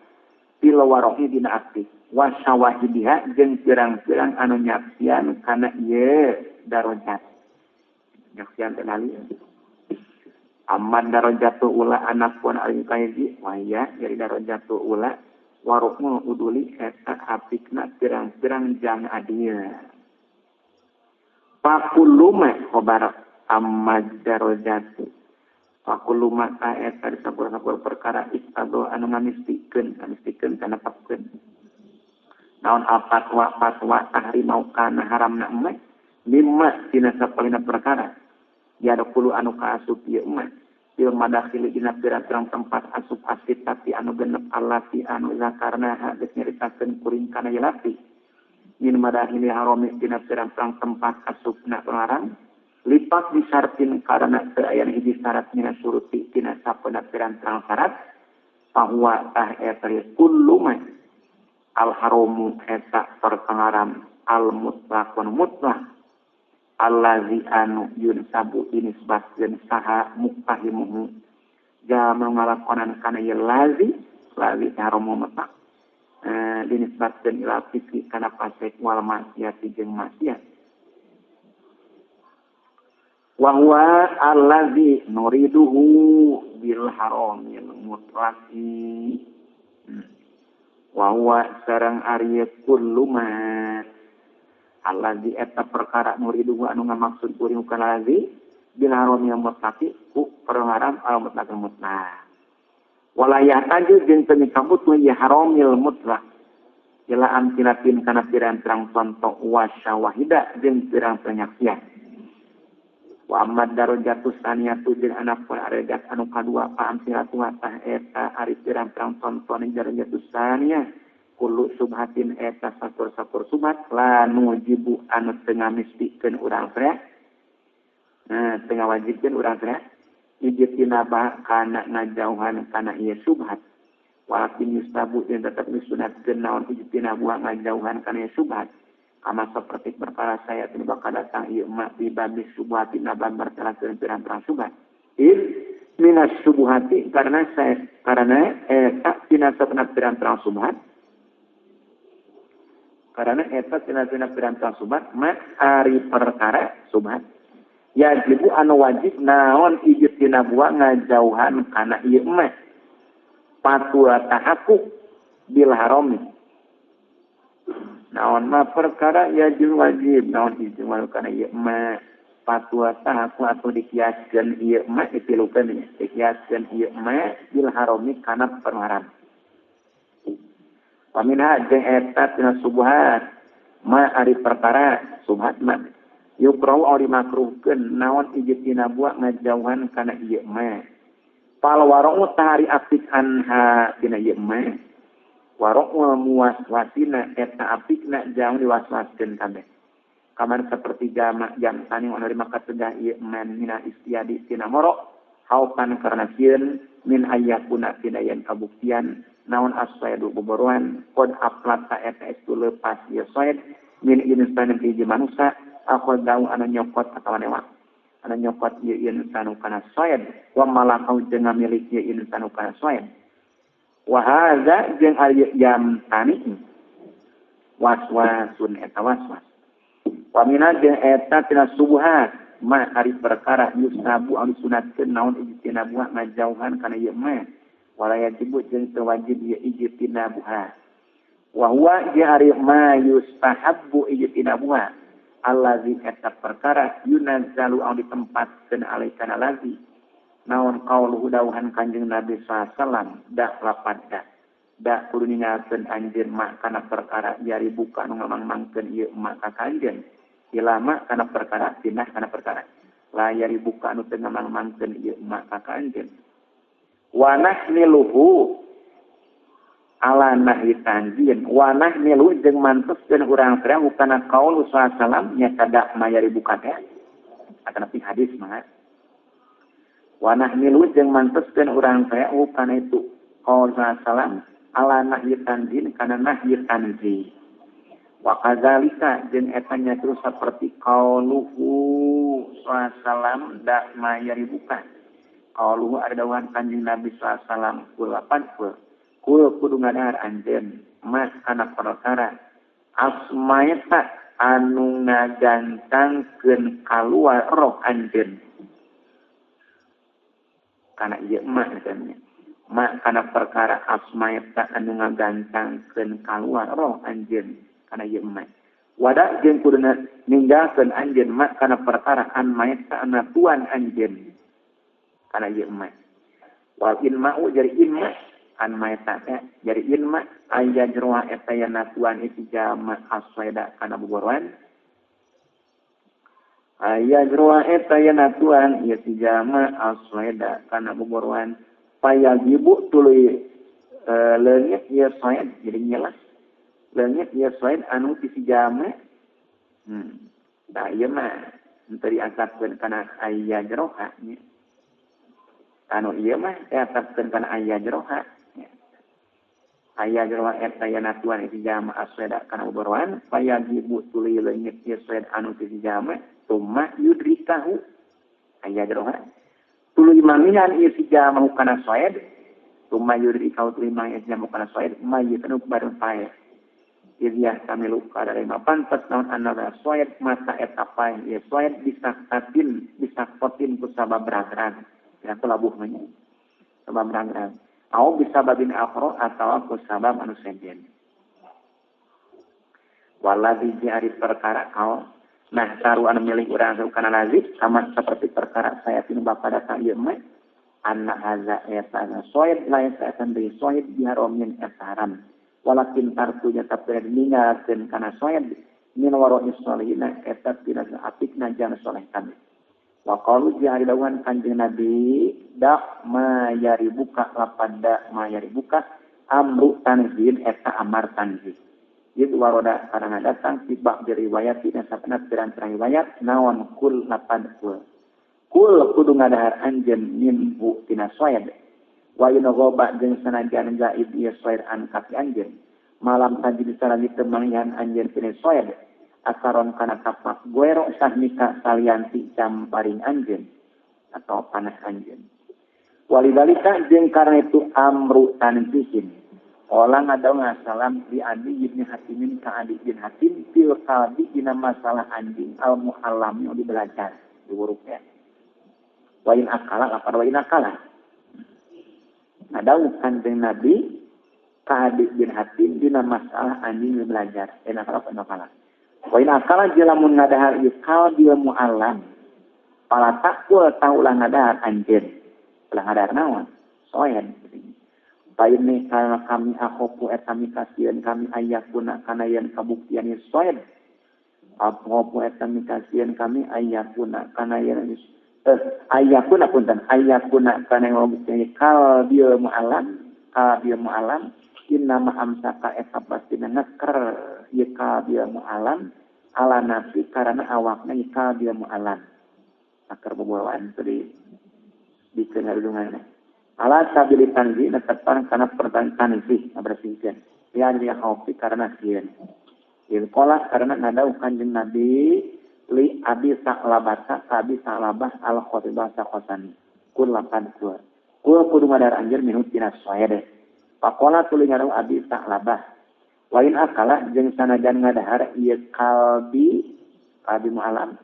fil warohi dina aktif wa syawahidiha jeung pirang-pirang anu nyaksian kana ieu darajat nyaksian teh nali amman darajatu ula anakun ari kahiji waya jadi darajatu ula warohul uduli eta apikna pirang-pirang jang adil pakuluma khobar amma darajatu fakullu ma eta disapur-sapur perkara istado anu ngamistikeun kana papkeun naon al-fatwa fatwa tahrimau kana haramna emas mimma dina sapalina perkara yadkhulu anu kaasup ieu emas fil madakhili dina pirang-pirang tempat asup asit tapi anu genep allati anu zakarna geus nyaritakeun kuring kana ieu lati min madakhili harami dina pirang-pirang tempat asupna pengarang lipat disartin karena teu hiji syarat mina suruti tina sapena pirang-pirang syarat bahwa tah eta kullu ma al haramu eta pertengaran al mutlaqun mutlaq allazi anu yunsabu dinisbatkeun saha muktahimuhu jalma ngalakonan kana ieu lazi lazi haramu mutlaq dinisbatkeun ila fisik kana fasik wal maksiat jeung maksiat wa huwa allazi nuriduhu bil haramil mutlaqi wa huwa sareng ari kullu ma allazi eta perkara nuriduhu anu ngamaksud kuring kana allazi bil haramil mutlaqi ku perharam al mutlaq mutlaq wala yahtaju jeung teu nyebut ya haramil mutlaq Ila amtilatin kana pirang-pirang contoh wasyawahida jeung pirang penyaksian. Wa amad darajatus saniyatu jeung anapun darajat anu kadua pa amtilatu tah eta ari pirang-pirang contoh darajatus saniyah kullu subhatin eta sakur-sakur subhat la nujibu anu teu ngamistikeun urang teh. Nah, teu ngawajibkeun urang teh ijtinaba kana ngajauhan kana ieu subhat. Walakin yustabu jeung tetep disunatkeun naon ijtinabu ngajauhan kana ieu subhat. Kama seperti perkara saya teu bakal datang ieu ma di babi subhati na bab martelakeun pirang-pirang subhat. Il minas subuhati karena saya karena eta tina sapna pirang-pirang subhat. Karena eta tina-tina pirang-pirang subhat ma ari perkara subhat. Yajibu anu wajib naon ijtinabu ngajauhan kana ieu mah. Patua tahaku bil harami. Naon ma perkara yajib wajib naon ijtinabu kana ieu mah patua tahaku atau dikiaskeun ieu mah ditilukeun nya dikiaskeun ieu mah bil harami kana perharam. Paminha jeung eta tina subhat ma ari perkara subhat ma yukrahu ari makruhkeun naon ijtinabu ngajauhan kana ieu mah. Pal wara'u tahari apik anha dina ieu mah. Wara'u muwaswasina eta apikna jauh diwaswaskeun kabeh. Kamar seperti jama jam tani anu maka tegah ieu man mina istiadi tina moro haupan karena sieun min ayakuna tina yen kabuktian naon asaidu boboruan qad aflata eta istu lepas ieu said min insanin hiji manusa akhadau anu nyokot atawa newak anu nyokot ieu insanu kana said wa malakau jeung ngamiliki ieu insanu kana said wa hadza jeung ari jam tani waswasun eta waswas wa minna jeung eta tina subuhat ma ari perkara yusabu anu sunatkeun naon ijtinabu ngajauhan kana ieu mah wala yajibu jeung teu wajib ieu ijtinabuha wa huwa jeung ari ma yustahabbu ijtinabuha allazi eta perkara yunazzalu anu ditempatkeun alaikana lazi naon qauluhu dawuhan Kanjeng Nabi sallallahu alaihi wasallam da lapat da da kudu ninggalkeun anjeun ma kana perkara jari buka anu ngamang-mangkeun ieu ma ka kanjeun ilama kana perkara tinah kana perkara la yari buka anu teu ngamang-mangkeun ieu ma ka kanjeun wa nahmiluhu ala nahyi tanzin wa nahmilu jeung manteskeun urang teh kana qaul sallallahu alaihi wasallam nya kada mayari buka teh atanapi hadis mah wa nahmilu jeung manteskeun urang teh kana itu qaul sallallahu alaihi wasallam ala nahyi tanzin kana nahyi tanzin wa kadzalika jeung eta nya terus saperti qauluhu sallallahu alaihi wasallam da mayari buka qauluhu ada dawuhan Kanjeng Nabi sallallahu alaihi wasallam kulapan kul kul kudu ngadahar anjeun mas kana perkara asmaeta anu ngagantangkeun kaluar roh anjeun kana ieu mah cenah ma kana perkara asmaeta anu ngagantangkeun kaluar roh anjeun kana ieu mah wada jeung kuduna ninggalkeun anjeun ma kana perkara an maeta anu tuan anjeun kana ieu mah wal ilma'u jadi ilma an maeta teh jadi ilma aya jroa eta yanatuan itu jama aswaida kana boboroan aya jroa eta yanatuan ieu si jama aswaida kana boboroan payajibu tuluy leungit ieu said jadi nyelas leungit ieu said anu ti si jama tah ieu mah henteu diasapkeun kana aya jroha nya anu ieu mah diasapkeun kana aya jroha aya jroha eta yanatuan si jama asweda kana boboroan payajibu tuluy leungit ieu said anu ti si jama tumma yudrikahu aya jroha tuluy mamihan ieu si jama kana said tumma yudrikahu tuluy mamihan si jama kana said mayit anu bareng paeh ieu kamilu kada lima pantes naon anna said masa eta paeh ieu said bisaktatin bisakpotin ku sabab ragrag ya aku labuh mah sabab ragrag au bisababin akhra atawa ku sabab anu sejen waladzi jari perkara kau nah taru anu milih urang kana lazim sama seperti perkara saya tinu bapa datang ieu mah anna hadza eta soid lain saetan deui soid biharomin eta haram Walakin tarkunya tapi ninggalkeun kana soed min wara'i sholihina eta tina apikna jang soleh kabeh. Wa qalu jahilauan kanjeng Nabi dak ma yaribuka lapan dak ma yaribuka amru tanzil eta amar tanzil. Itu waroda karena datang tibak diriwayat dina sapna pirang-pirang riwayat naon kul lapan kul. Kul kudu ngadahar anjeun minhu tina soed. Wa in ghaba jeung sanajan gaib ieu soed an ka anjeun. Malam tadi disalami temanggihan anjeun tina soed. Akaron kana tapak guero sahmika salianti camparing anjeun atau panah anjeun. Walidalika jeung karena itu amru tanzihin. Olah ngadaung salam di Adi bin Hatimin ka Adi bin Hatim fil kalbi dina masalah anjing al muallam yang dibelajar diwuruknya. Wa in akala lapar wa in akala. Ngadaung kanjeng Nabi ka Adi bin Hatim dina masalah anjing belajar. In akala wa in akala. Wa in akala jelamun ngadahar ieu kalbil muallam. Pala takul taulah ngadahar anjeun. Ulah ngadahar naon? Soen. Paine karena kami akhofu eta mikasieun kami ayakuna kana yen kabuktian ieu soed. Akhofu eta mikasieun kami ayakuna kana yen ayakuna punten ayakuna kana kabuktian kalbil muallam inna ma amsaka eta pastina ngeker ieu kalbil muallam ala nafsi karena awakna ieu kalbil muallam. Akar bobowaan tadi dikeun harudunganna. Ala sabili tanzih netepan karena pertanyaan tanzih ngabersihkeun. Ya dia khaufi karena sieun. Il qala karena nadau kanjeng Nabi li abi sa'labata ka abi sa'labah al khatibah saqasani. Kul lapan kul. Kul kudu ngadar anjeun minut tina soed. Pakola tuluy ngadau abi sa'labah. Wa in akala jeung sanajan ngadahar ieu kalbi kalbi mu'alam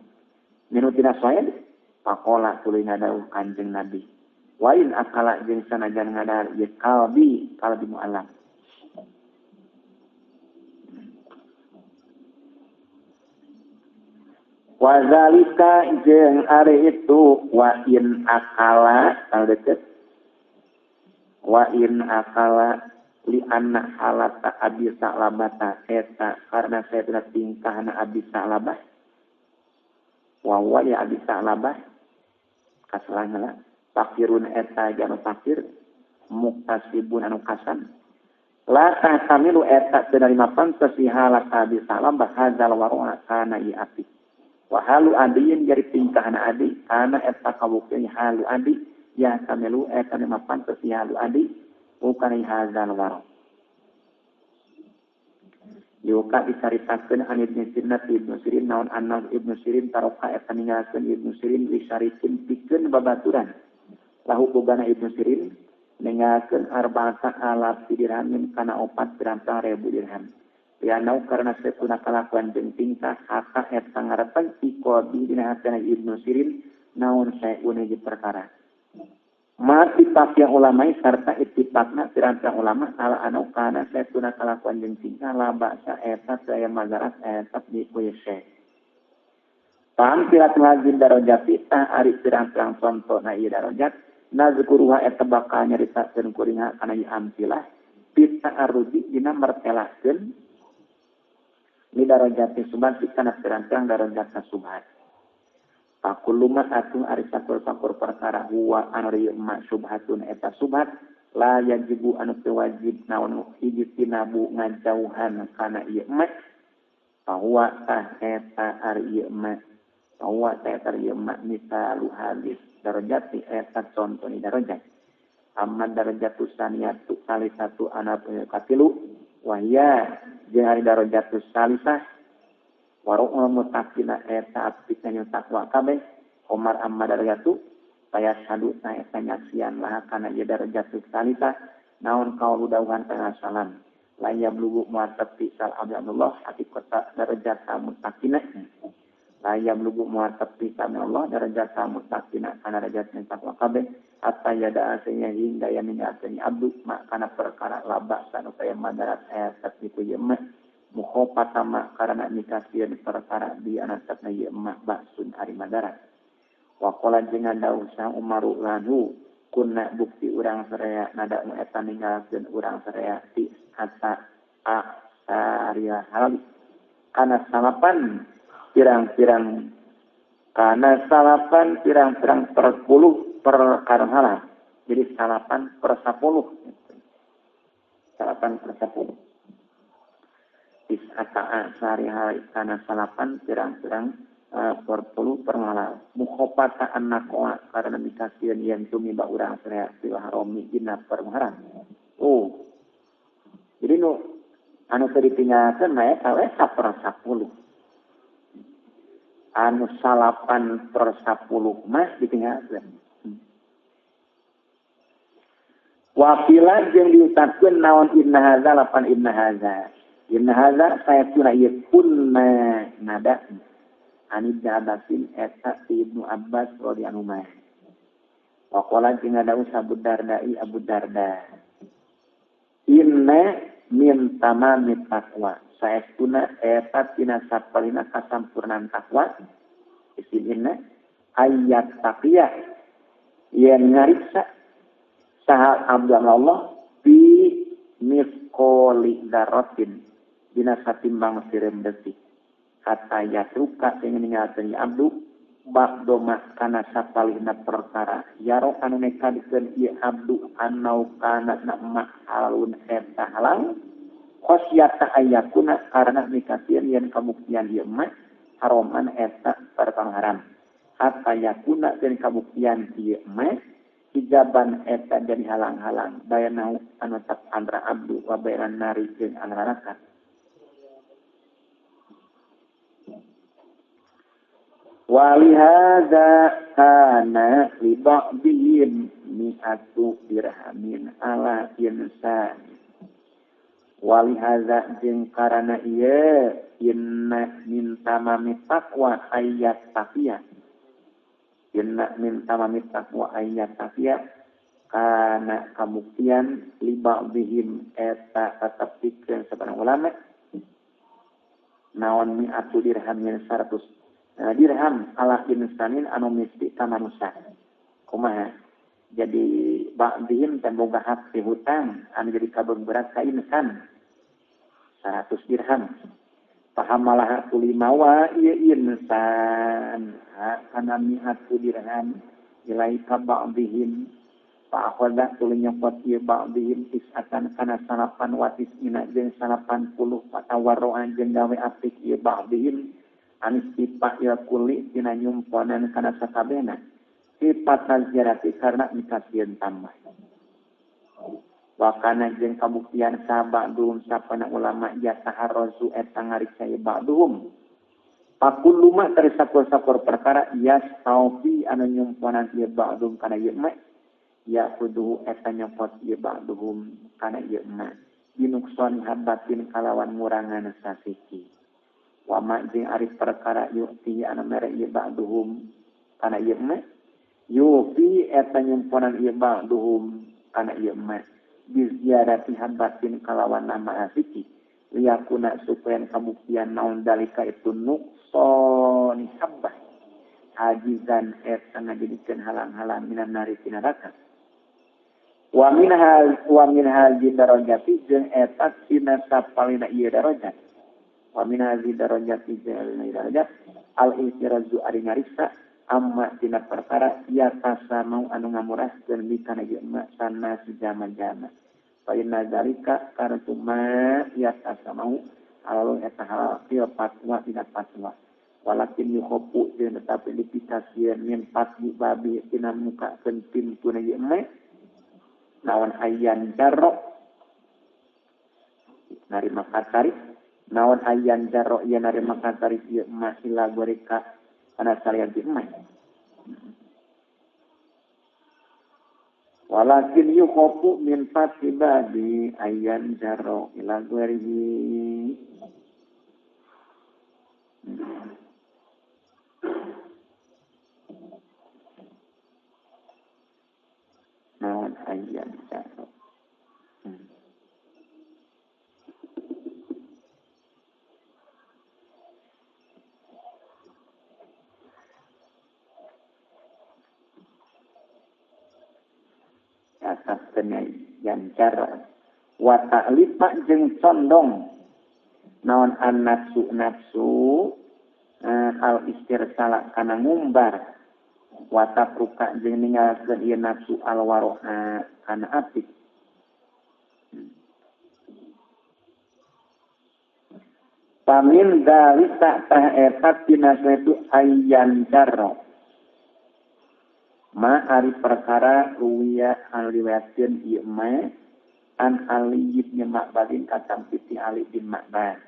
minut tina soed. Pakola tuluy ngadau kanjeng Nabi. Wain akala jeung sanajan ngadahar ieu kalbi kalbi mu'alam. Wa zalika jeung ari itu wa in akala kalau deket wa in akala li anna halata abi sa'labata eta karena saya tingkahna abi sa'labah wa wa ya abi sa'labah kasalahna fakirun eta janu fakir muktasibun anu kasan la tahtamilu eta teu narima pantes halat abi sa'labah hadzal waru'a kana i api wa halu adiyin jadi tingkahna adi kana eta kabuktian halu adi ya tamilu eta narima pantes halu adi bukan hadzal waru' Yuka dicaritakeun an Ibnu Sirin Ibnu Sirin naon anna Ibnu Sirin taroka eta ninggalkeun Ibnu Sirin disarikin pikeun babaturan lahu bogana Ibnu Sirin ninggalkeun arba'ata alaf dirhamin kana opat pirang-pirang ribu dirham. Lianau karena satuna kalakuan jeung tingkah haka eta ngarepan iko dina hatena Ibnu Sirin naon saeun hiji perkara. Ma ittifaq ulama sarta ittifaqna pirang-pirang ulama ala anu kana satuna kalakuan jeung tingkah la ba'sa eta saya madarat eta di kuese. Paham pirat lazim darajat tah ari pirang-pirang contona ieu darajat nazkuruha eta bakal nyaritakeun kuring kana ieu amsilah pita arudi dina mertelahkeun ni darajat subhat kana pirang-pirang darajat subhat. Pakuluma atung ari sakur-sakur perkara huwa anu ieu ma subhatun eta subhat la yajibu anu teu wajib naon hiji tinabu ngajauhan kana ieu ma bahwa tah eta ari ieu ma bahwa tah eta ieu ma misalu hadis darajat eta contoh ni darajat amma darajatus saniyatu salisatu ana katilu wahya jeung ari darajatus salisah waru'ul muttaqina eta apikna takwa kabeh Omar amma darajatu payashadu ta eta nyaksian laha kana ieu darajatus salisah naon kaulu dawuhan kana salam la yablugu mu'attafi sal abdullah haqiqata darajat muttaqina la yablugu mu'attafi Allah darajat muttaqina kana darajat takwa kabeh hatta yada asenya hingga yamin asenya abdu kana perkara laba sanu kaya madarat eta ku ieu mah mukhofata ma karena nikasieun perkara di anatapna ieu mah baksun ari madarat wa qala jeung dawuh sa Umaru lanhu kunna bukti urang saraya nada nu eta ninggalkeun urang saraya ti hatta aksaril halal kana salapan pirang-pirang kana salapan pirang-pirang per puluh perkara halal. Jadi 9/10. 9/10. Tis'ata aksari halal kana salapan pirang-pirang per puluh per halal. Mukhofata annakoa karena mikasieun yen tumiba urang sarea fil harami dina perharam. Oh. Jadi nu anu teu ditinggalkeun mah eta we 1/10. Anu 9/10 mah ditinggalkeun. Wafila jeung diucapkeun naon inna hadza lapan inna hadza. Inna hadza sayatuna ieu kunna nada. An Ibnu Abbasin eta ti Ibnu Abbas radhiyallahu anhu. Wa qala jeung ada Abu Darda Abu Darda. Inna min tamamit taqwa. Saestuna eta tina sapalina kasampurnaan takwa. Isim inna ayat taqiyah yen ngariksa saha abdu Allah bi misqoli dzarratin dina satimbang sireum detik hatta yatruka sing ninggalkeun abdu ba'do kana sapalihna perkara yaro anu nekadikeun ieu abdu anau kana na halun eta halal khosyata ayakuna karena mikasieun yen kabuktian ieu mah haroman eta perkara haram hatta yakuna yen kabuktian ieu mah hijaban eta jadi halang-halang bayanau anu tap antara abdu wa bayanan nari jeung antara neraka. Walihadza kana li ba'dihim mi'atu dirhamin ala insan. Walihadza jeung karana ieu inna min tamami taqwa ayat taqiyah. Inna min tamami taqwa ayat taqiyah kana kabuktian li ba'dihim eta tetepikeun saban ulama naon mi'atu dirhamin 100 dirham ala insanin anu misti ka manusia. Kumaha? Jadi ba'dihim teh boga hak hutang anu jadi kabeung berat ka insan 100 dirham. Pahamalah tulimawa ieu insan kana mi'atu dirham ilaika ba'dihim fa akhadha tuluy nyokot ieu ba'dihim tis'atan kana salapan wa tis'ina jeung 80 fatawarroan jeung gawe apik ieu ba'dihim anis tipa il kuli tina nyumponan kana sakabehna sifat nazirati karena mikasieun tambah. Wakana jeung kabuktian sabadum sapana ulama yataharrazu eta ngariksa ieu ba'duhum pakullu ma tari sakur-sakur perkara yastaufi anu nyumponan ieu ba'dum kana ieu ma ya kuduhu eta nyopot ieu ba'duhum kana ieu ma binuksoni habatin kalawan ngurangan sasiki. Wa ma jeung ari perkara yu'ti anu mere ieu ba'duhum kana ieu ma yufi eta nyumponan ieu ba'duhum kana ieu ma biziarati habatin kalawan nama asiki liyakuna supaya kabuktian naon dalika itu nuqsani habbah hajizan eta ngajadikeun halang-halang minan nari tina neraka. Wa min hal darajati jeung eta tina sapalina ieu darajat. Wa min hadhi darajati jeung darajat al istirazu ari ngariksa amma tina perkara ya tasamau anu ngamurahkeun bikana ieu ma sana sejama-jama. Fa inna zalika kartuma ya tasamau alalu eta halal fil fatwa dina fatwa. Walakin yukhofu jeung tetapi dipikasieun min fatwi babi tina mukakeun pintuna ieu ma naon hayyan jarro narima katari naon hayyan jarro ieu narima katari ieu ma ila goreka kana salian ti emas. Walakin yukhofu min fathi babi ayyan jarro ila ghairihi. Naon ayyan jarro. Atas yang cara Wa ta'lifa jeung condong naon an nafsu nafsu al istirsala kana ngumbar wa tafruka jeung ninggalkeun ieu nafsu al waroha kana apik. Pamin dalika tah eta tina saetu ayyan jarro ma ari perkara ruwiya anu riwayatkeun ieu ma an Ali bin Ma'badin katampi ti Ali bin Ma'bad.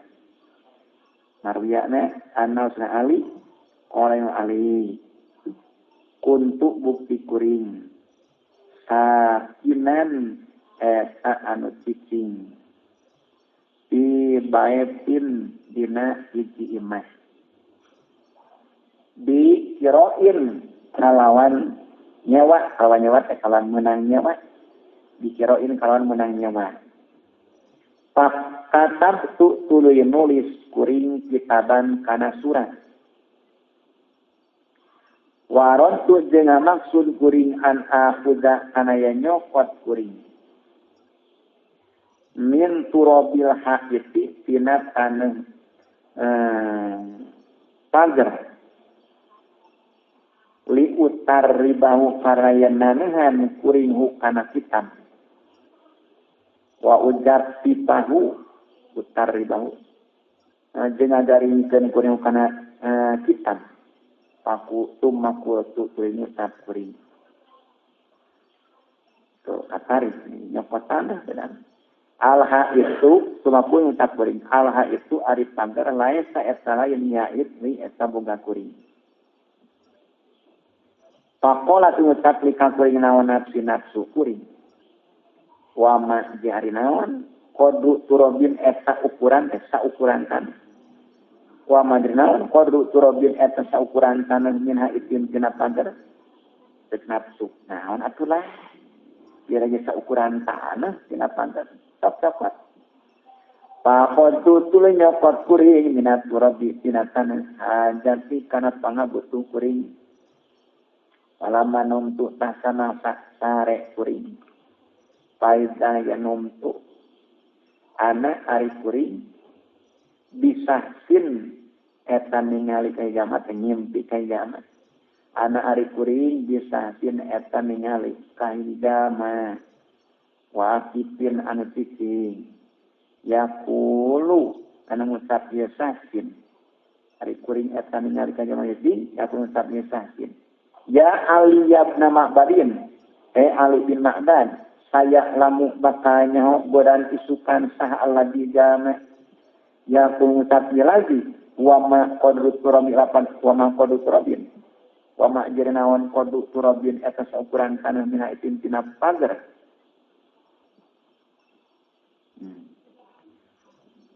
Marwiyana anna usna Ali oleh Ali kuntu bukti kuring sakinan eta anu cicing di baetin dina hiji imah di kiroin kalawan nyewa kalawan nyewa teh kalawan menang nyewa dikiroin kalawan menang nyewa katab tu tuluy nulis kuring kitaban kana surat waron tu jeung maksud kuring an akhudha kana yen nyokot kuring min turabil haiti tina taneuh pager li utar ribahu karaya nanehan kuring hukana kitab wa ujar pipahu utar ribahu jeung ngagaringkeun kuring hukana kitab paku tumakul tu kuring utar kuring tuh katarik nyokot tanah benar. Alha itu sumapun ucap kuring alha itu ari pagar laesa eta lain yait li eta boga kuring pakola ngucap li ka kuring naon nafsi nafsu kuring wa ma jari naon kodu turobin eta ukuran eta ukuran tanah wa ma naon kodu turobin eta saukuran tanah minha itin tina pagar cek nafsu naon atulah biar aja saukuran tanah tina pagar cokot pakotu tuluy nyokot kuring minat turabi tina tanah hajati kana pangabutuh kuring palama numtu tasana sare kuring paida ya numtu ana ari kuring bisa sin eta ningali ka jamat ngimpi ka jamat ana ari kuring bisa sin eta ningali ka jamat wakipin anu cicing yaqulu kana ngucap ieu sasin ari kuring eta ningali ka jalma cicing yaqulu ngucap ieu sasin ya Ali ibn Ma'badin Ali bin Ma'bad saya lamu bakal nyaho godan isukan sah alladzi jama yaqulu ngucap ieu lagi wa ma qadru turabi lapan wa ma qadru turabin wa ma jirnawan qadru turabin eta saukuran tanah mina itin tina pager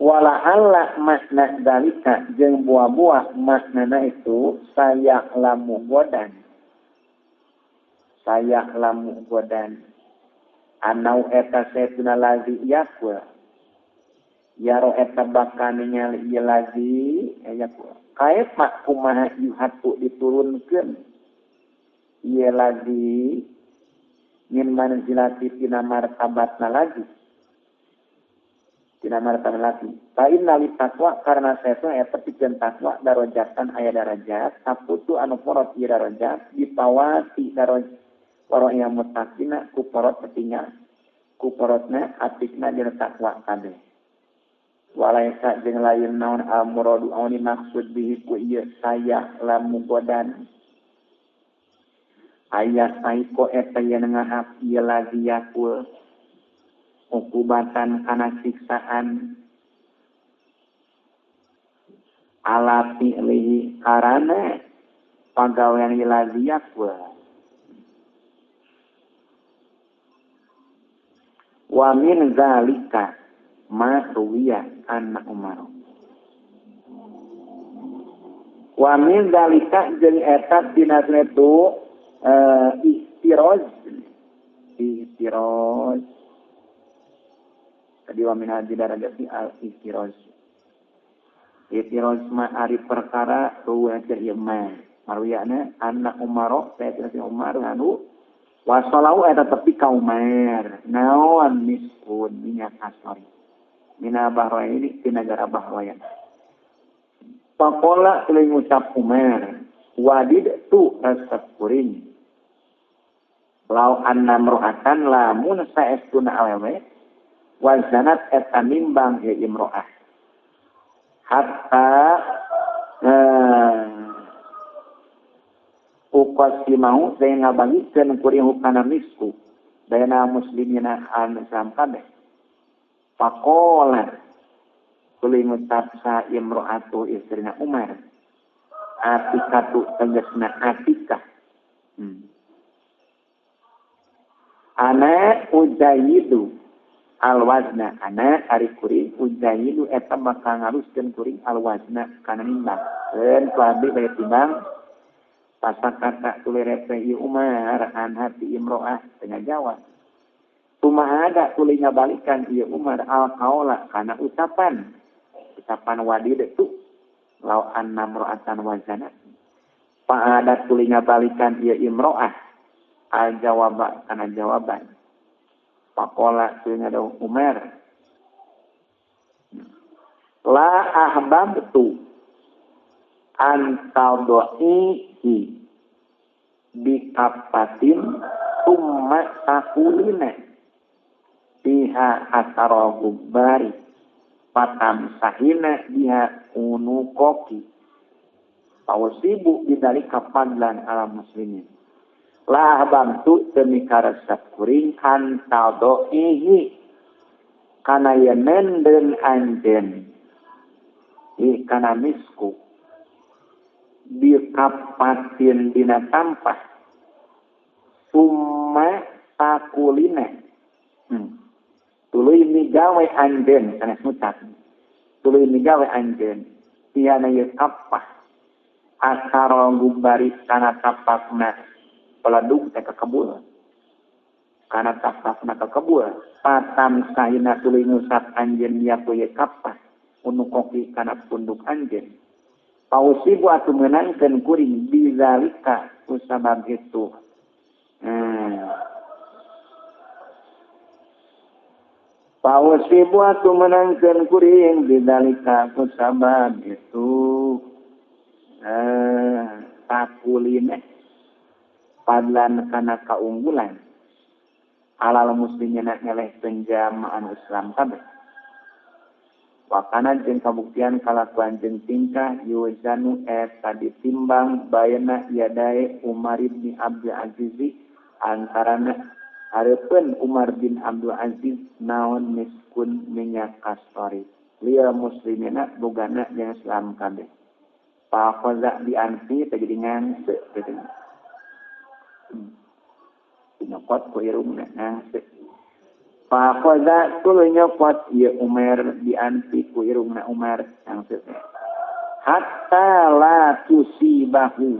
wala alla makna dalika jeung buah-buah maknana itu saya lamu godan anau eta saytuna lazi yakul yaro eta bakal ningali ieu lazi yakul kaet mak kumaha yuhatu diturunkeun ieu lazi min manzilati tina martabatna lagi tina martabat lagi. Fa inna li taqwa karena saetu eta pikeun takwa darajatan aya darajat saputu anu porot ieu darajat dipawati darajat waro'ya muttaqina ku porot ketinggal ku porotna atikna dina takwa kabeh. Walaisa jeung lain naon al muradu anu dimaksud bihi ku ieu saya lamu godan aya saiko eta yen ngahap ieu lagi yakul ukubatan kana siksaan ala fi'lihi karana pagawean lazi yakul wa min zalika ma ruwiya anna Umar wa min zalika jeung eta dina itu ihtiroz tadi wa min hadhi darajati al ihtiroz ihtiroz ma ari perkara ruwiya ieu ma marwiyana anna Umar sayyidina Umar anu Wasalau eta tepi ka Umar naon miskun minyak asori mina Bahrain di negara Bahrain. Pakola tuluy ngucap Umar wadid tu resep kuring lau anna mro'atan lamun saestuna awewe wazanat eta nimbang ieu imro'ah hatta uqasimau saya ngabagikeun kuring hukana misku dayana muslimina an Islam kabeh. Faqala tuluy ngucap sa imro'atu istrina Umar atikatu tegasna atikah. Ana ujayidu alwazna ana ari kuring ujayidu eta bakal ngaruskeun kuring alwazna kana nimbang keun ku abdi bade timbang. Pasakata tuluy repe ieu Umar an hati imro'ah tengah jawab. Kumaha ada tuluy ngabalikan ieu Umar al qaula kana ucapan. Ucapan wadid tu law anna imro'atan wazana. Paada tuluy ngabalikan ieu imro'ah al jawaba kana jawaban. Pakola tuluy ngadawuh Umar. La ahbabtu an tad'i bikapatin summa takulina biha asara gubbari patam sahina biha unukoki tawsibu bidzalika fadlan ala muslimin. La bantu demi karesep kuring antadoihi kana yen menden anjeun i kana misku bikapatin dina tampah summa takulina. Tuluy migawe anjeun sanes ngucap tuluy migawe anjeun piana ieu kapah asara gumbari kana tapakna peledug teh kekebul kana tapakna kekebul patam sahina tuluy ngusap anjeun ieu ieu kapah unukoki kana punduk anjeun. Pausibu atuh meunangkeun kuring bizalika kusabab itu. Pausibu atuh meunangkeun kuring bizalika kusabab itu. Takuline padlan kana kaunggulan alal muslimina ngelehkeun jamaah Islam kabeh. Wakana jeung kabuktian kalakuan jeung tingkah yuzanu eta ditimbang bayana yadae Umar bin Abdul Aziz antarana hareupeun Umar bin Abdul Aziz naon miskun minyak kastori liya muslimina bogana jeung Islam kabeh. Pakhoza di anfi teh jadi ngangse kitu. Nyokot ku irungna ngangse. Pakhoza tuluy nyokot ieu Umar dianti ku irungna Umar ngangse. Hatta la tusibahu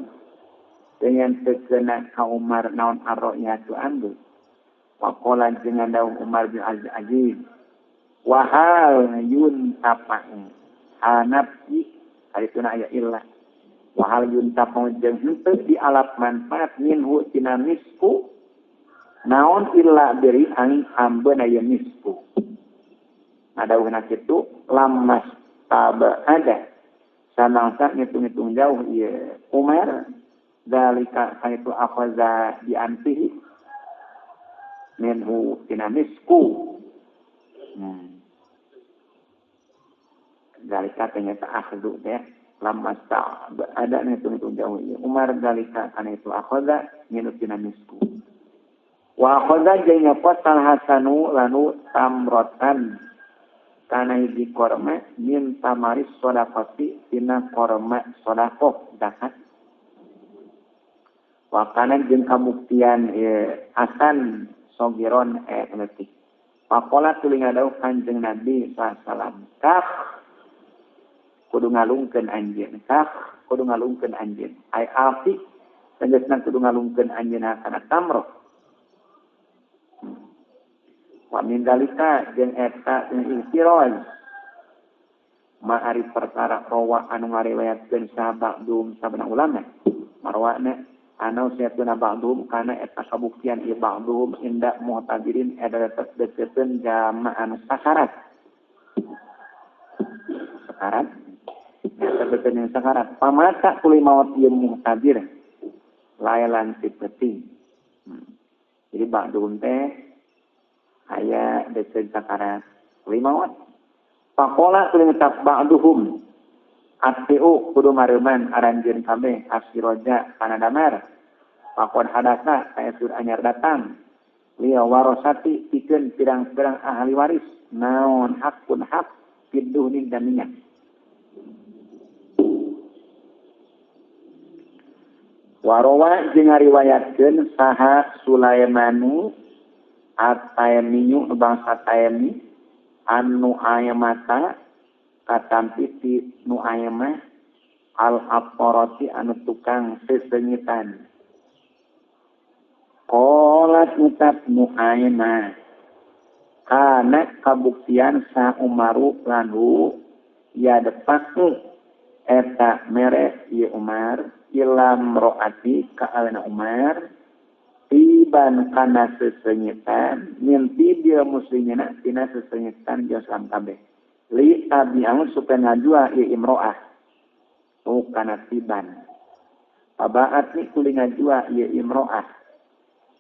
dengan tekena ka Umar naon arro'yatu andu. Waqala jeung dawuh Umar bin Aziz wahal yuntafa'u hanafsi harituna aya illah wahal yuntafa'u jeung henteu dialap manfaat minhu tina misku naon illa beri angin ambeun aya misku. Ngadawuhna kitu lamas taba ada samangsa ngitung-ngitung jauh ieu Umar dalika itu akhaza diantihi minhu tina misku. Dalika ternyata akhdu teh lamas taba ada ngitung-ngitung jauh ieu Umar dalika kana itu akhaza minhu tina misku. Wa akhadha jeung nyokot Hasanu lanu tamrotan kana hiji korma min tamaris shadaqati tina korma sedekah zakat. Wa kana jeung kabuktian Hasan sogiron leutik. Pakola tuluy ngadawuh Kanjeng Nabi sallallahu alaihi wasallam kah kudu ngalungkeun anjeun kah kudu ngalungkeun anjeun ai alfi tegasna kudu ngalungkeun anjeun kana tamroh. Wa min dalika jeung eta ihtiraz ma'arif perkara rawa anu ngariwayatkeun sahabat dum sabana ulama marwana Anau sayatuna ba'duhum kana eta kabuktian ieu ba'duhum inda mu'tabirin eta tetep dekeun jama anu sakarat. Sakarat eta dekeun yang sakarat. Pamata tuluy maot ieu mu'tabir lailan sipeti. Jadi ba'duhum teh aya dekeun sakarat tuluy maot. Pakola tuluy ngucap ba'duhum atiu kudu mareuman aranjeun kabeh asiroja kana damar. Pakon hadasa aya sur anyar datang liya warosati pikeun pirang-pirang ahli waris naon hakun hak piduhnin dan minyak. Warowa jeung ngariwayatkeun saha Sulaimanu at-Taimiyu bangsa Taimi anu aymata katampi ti nu aymah al-aparati anu tukang sesengitan. Qalat utab nu aymah kana kabuktian sa Umaru lanhu ya depaku eta mere ieu Umar ilam roati ka alena Umar tiban kana sesengitan mimpi dia muslimina tina sesengitan Islam kabeh li tabi'an supaya ngajua ieu imro'ah kana tiban pabaat ni kuli ngajua ieu imro'ah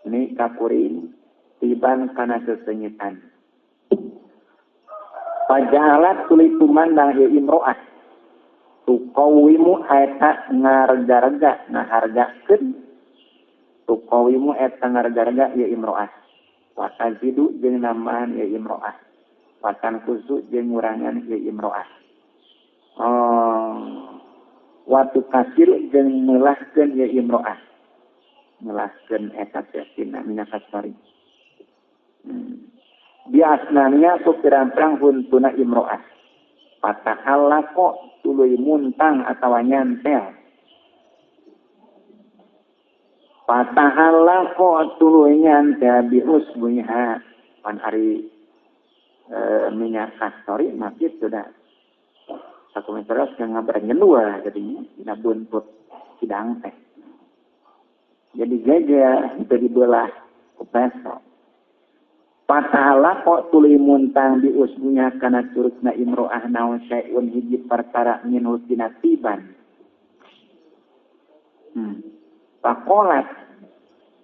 ni kakuring tiban kana sesengitan pajalat tuluy tumandang ieu imro'ah tuqawimu eta ngarga-rega ngahargakeun tuqawimu eta ngarga-rega ieu imro'ah wa tazidu jeung nambahan ieu imro'ah wa tanqusu jeung ngurangan ieu imro'ah wa tukasiru jeung meulahkeun ieu imro'ah melahkeun eta teh tina minyak kasari. Biasnanya ku pirang-pirang huntuna imro'ah. Patahallaqo tuluy muntang atawa nyantel. Patahallaqo tuluy nyantel bi usbuha. Pan ari minyak kastori mah kitu da. Sakumenteros ngabar nyelua jadinya dina buntut sidang teh. Jadi gajah itu dibelah ku peso. Patahala kok tuluy muntang di usbunya kana curugna imro'ah naon syai'un hiji perkara minhu tina tiban. Pakolat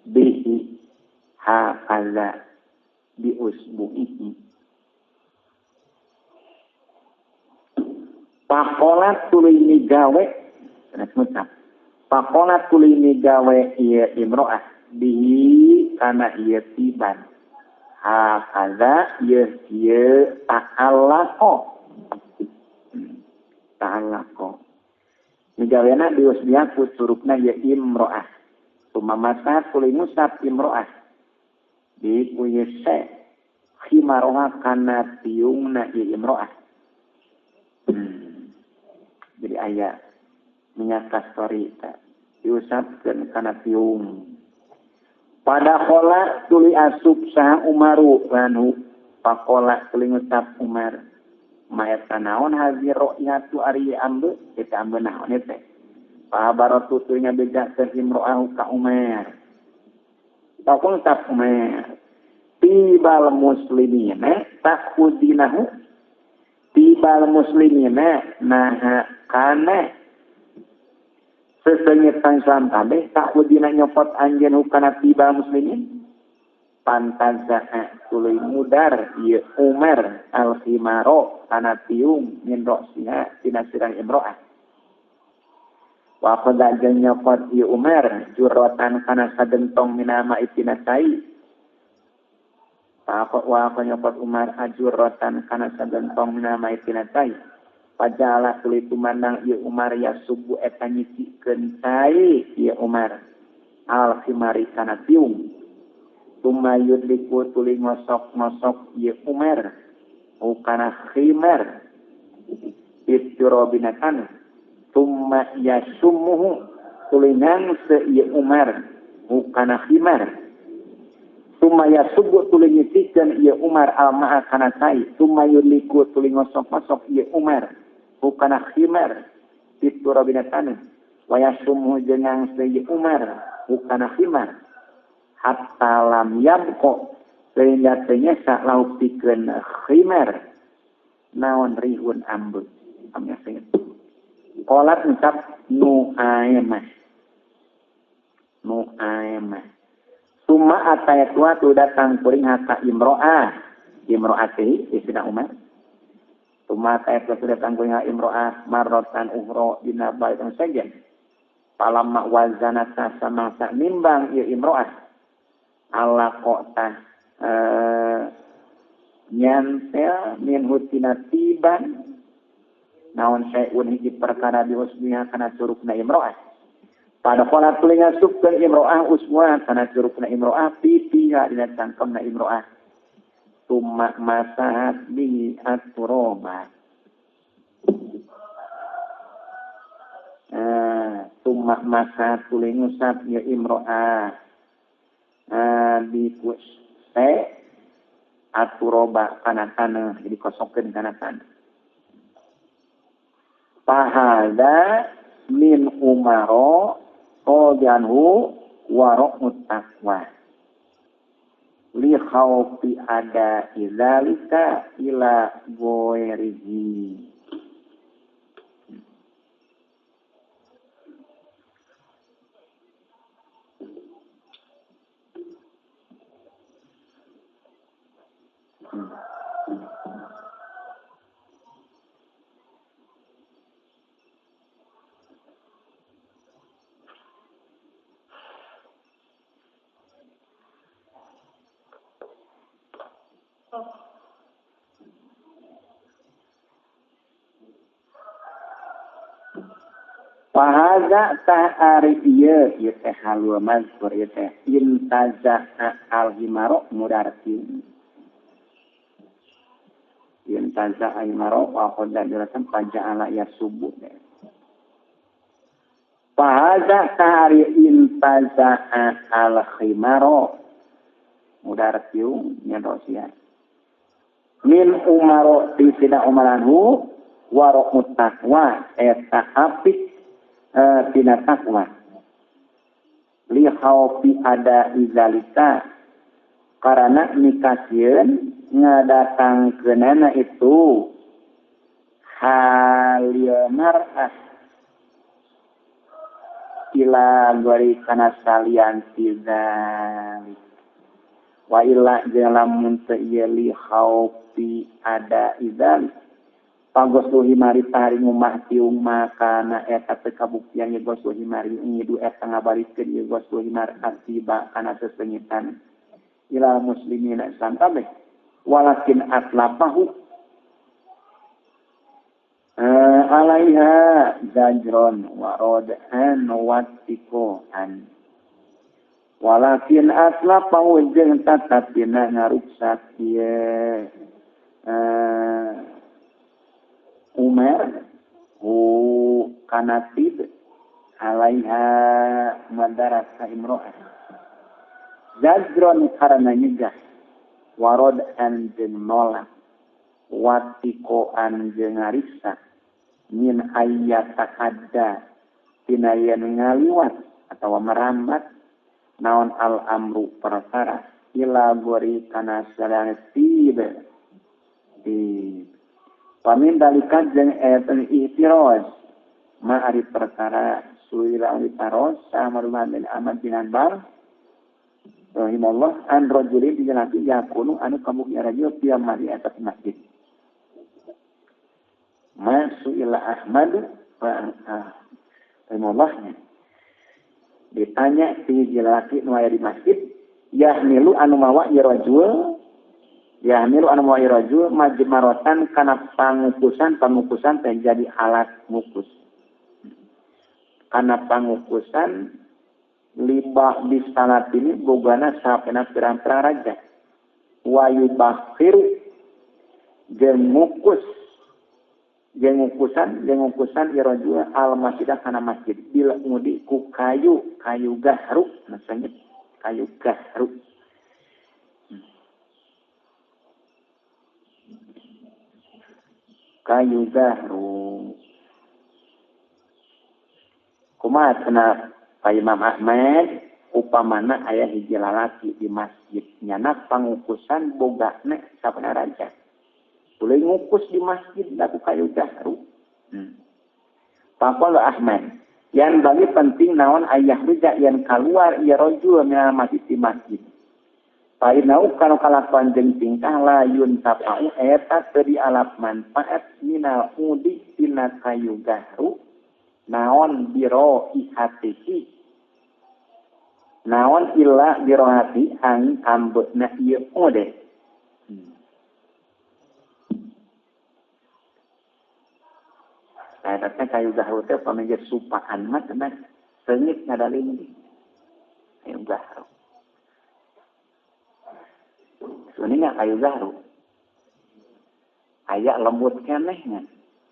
bihi hakaza bi usbu'ihi. Pakolat tuluy migawe sanes ngucap. Pakolat tuluy migawe ieu imro'ah bihi kana ieu tiban. Hakaza ieu ieu ta'allaqo. Ta'allaqo. Migawena diusbiha ku curugna ieu imro'ah. Tumamasa tuluy ngusap imro'ah. Di ku ieu se khimaroha kana tiungna ieu imro'ah. Jadi aya minyak kastori diusapkeun kana tiung. Pada kola tuluy asup saha Umaru lanhu pakola tuluy ngucap Umar maeta naon hazi ro'yatu ari ambe eta ambe naon teh pahabaratu tuluy ngabejakeun imro'ahu ka Umar. Pakul ngucap Umar tibal muslimina takhudinahu tibal muslimina naha kana sesengitan Islam kabeh takhudina nyopot anjeun hukana tiba muslimin pantaza'a tuluy mudar ieu Umar al-khimaro kana tiung min ra'siha tina sirah imro'ah wa qad jeung nyopot ieu Umar juratan kana sadentong minama itina cai wa nyopot Umar ajuratan kana sadentong minama itina cai Pajalah tuluy tumandang ieu Umar ya subuh eta nyicikeun cai ieu Umar al khimari kana tiung tumayudliku tuluy ngosok-ngosok ieu Umar kana khimar iturabina kana tumma yasumuhu tuluy ngangse ieu Umar kana khimar tumma yasubu tuluy nyicikeun ieu Umar al ma'a kana cai tumayudliku tuluy ngosok-ngosok ieu Umar kana khimar iturabina kana Wa yasumhu jeung ngangse Umar hukana khimar hatta lam yabqa sehingga teu nyesa lauk pikeun khimar naon rihun ambeu amnya sengit. Qolat ngucap Nuaimah Nuaimah summa atayatwa tu datang kuring haka imro'ah imro'ati istri Umar summa atayatwa tu datang kuring haka imro'ah marrotan uhro dina balik saja palamma wazanata samangsa nimbang ieu imro'ah ala qotah nyantel min hutina tiban naon syai'un hiji perkara diusmiha kana curugna imro'ah pada qolat tuluy ngasupkeun imro'ah usmuha kana curugna imro'ah pipiha dina cangkemna imro'ah tumma masahat bihi at-turaba tumma masahat tuluy ngusap ieu imro'ah di kuse aturoba kana taneuh jadi kosongkeun kana taneuh fahada min umaro radhiyallahu wa ra'ut taqwa li khawfi ada idzalika ila ghairihi. Fahaza tah ari ieu ieu teh halul mazkur ieu teh intaza'a al-himaro mudartin intaza'a al-himaro wa qadda juratan paja'ala yasubu Fahaza tah ari intaza'a al-himaro mudartiu nya rosia min umaro ti sida umaranhu wa ra'ut taqwa eta apik tina taqwa li khawfi ada izalika karena nikasieun ngadatangkeunana itu halil mar'ah ila gori kana salian tizalik wa illa jeung lamun teu ieu li khawfi ada izalik pagoslu himari pahari ngumah tiung makana eta teu kabuktian ye goslu himari ngidu eta ngabalikeun ye goslu himar atiba kana sesengitan ila muslimina Islam kabeh walakin atlafahu alaiha zajron wa rad'an wa tiqan walakin atlafahu jeung tatapina ngaruksak ieu Umar hu kanatib alaiha madarat ka imro'ah zajron karena nyegah warod an jeung nolak watikoan jeung ngariksa min ayyata adda tina yen ngaliwat atawa merambat naon al amru perkara ila gori kana sadana tib pamin dalika jeung eta ihtiraz ma ari perkara suila ditaros sama Rumah bin Ahmad bin Hanbal rahimahullah an rajulin dijalaki yakunu anu kamu ya rajul tiap mari atas masjid ma suila Ahmad rahimahullah ditanya ti jalaki nu aya di masjid yahmilu anu mawa ya rajul yahmilu anu mawa ya rajul majmarotan kana pangukusan teh jadi alat ngukus kana pangukusan limbah di salat ini bogana sapena pirang-pirang raja wa yubakhiru jeung ngukus jeung ngukusan ya rajul al masjidah kana masjid bil mudi ku kayu gahru maksudnya kayu gahru kayu gahru. Kumaha Kumaha cenah Pak Imam Ahmad upamana aya hiji lalaki di masjid nyana pangukusan bogana sapana raja. Tuluy ngukus di masjid laku kayu gahru. Faqala Ahmad yang bagi penting naon ayah ruja yang keluar ia rojul minal masjid di masjid. Painau kanu kalakuan jeung tingkah layun tapau eta teu dialap manfaat minal udi tina kayu gahru naon biro ihatihi naon illa birohati ang ambeuna ieu ode. Eta teh kayu gahru teh pami geus supaan mah cenah seungit ngadalin kayu gahru. Sebenarnya kayu gahru aya lembut keneh nya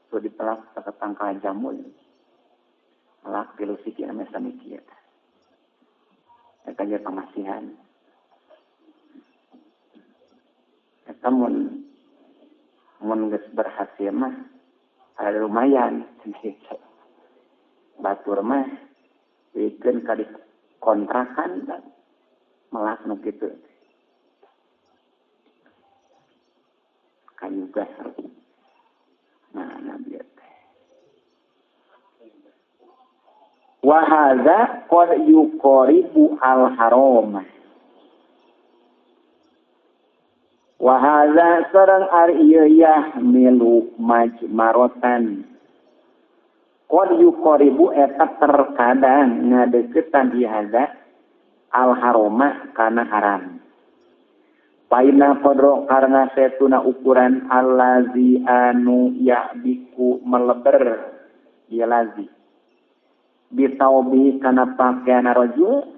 tuh dipelak ke tangkal jamur melak tilu siki ame sami kieu eta ge pangasihan eta mun geus berhasil mah ada lumayan batur mah bikeun ka dikontrakan melak nu kitu kayu gahru. Nah, nabi teh. Wa hadza qad yuqaribu al haram. Wa hadza sareng ari ieu yahmilu majmarotan. Qad yuqaribu eta terkadang ngadeukeutan ieu hadza al harama kana haram. Paina kodro karena setuna ukuran allazi anu ya'biku meleber dia lazi bitaubi kana pakaian rajul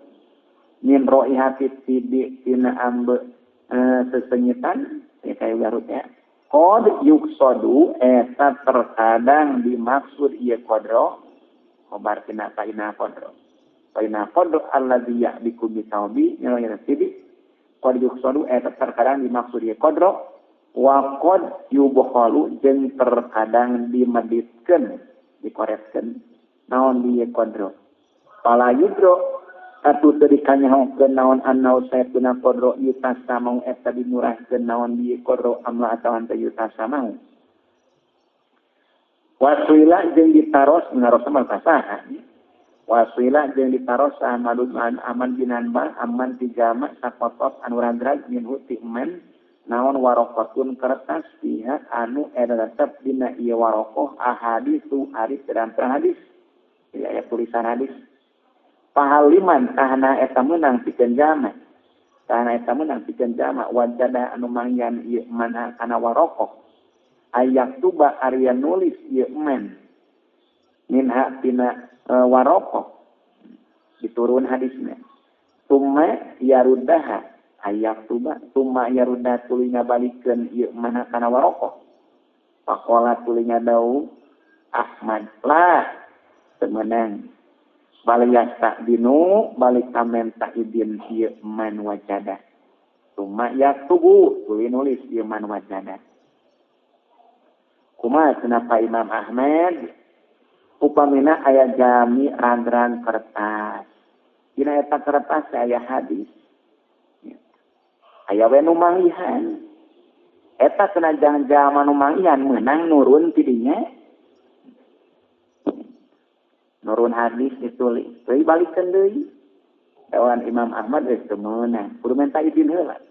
min roihati tibi tina ambe sesenyitan ya kayu garut ya qad yuksodu eta terkadang dimaksud ieu kodro khobar tina paina kodro allazi ya'biku bitaubi min roihati tibi qad yuksodu eta terkadang dimaksud ieu kodro wa qad yubkhalu jeung terkadang dimeditkeun dikoretkeun naon ieu kodro pala yudro atuh teu dikanyahokeun naon annau saytuna kodro yutasa mau eta dimurahkeun naon ieu kodro amla atawa teu yutasa mau wasuila jeung ditaros ngaros mah saha Wasila jeung ditaros Ahmad aman binanba aman tijama sakotot anu ragrag minhu ti man naon warokotun kertas pihak anu eta tetep dina ieu warokoh ahadisu ari pirang-pirang hadis ieu aya tulisan hadis pahaliman tahna eta meunang pikeun jama tahna eta meunang pikeun jama wajada anu mangyan ieu man kana warokoh ayak tuba ari nulis ieu man minha tina warokoh diturun hadisnya tumma yarudaha ayak tuba tumma yarudah tuluy ngabalikeun ieu mana kana warokoh faqala tuluy ngadau Ahmad lah temenang balik dinu balik kamenta idin ieu man wajada tumma yaktubu tuluy nulis ieu man wajada kumaha cenah Imam Ahmad upamina aya jami randran kertas dina eta kertas aya hadis aya we nu manggihan eta senajan jalma nu manggihan meunang nurun ti dinya nurun hadis ditulis deui balikeun deui dawan Imam Ahmad geus teu meunang kudu menta izin heula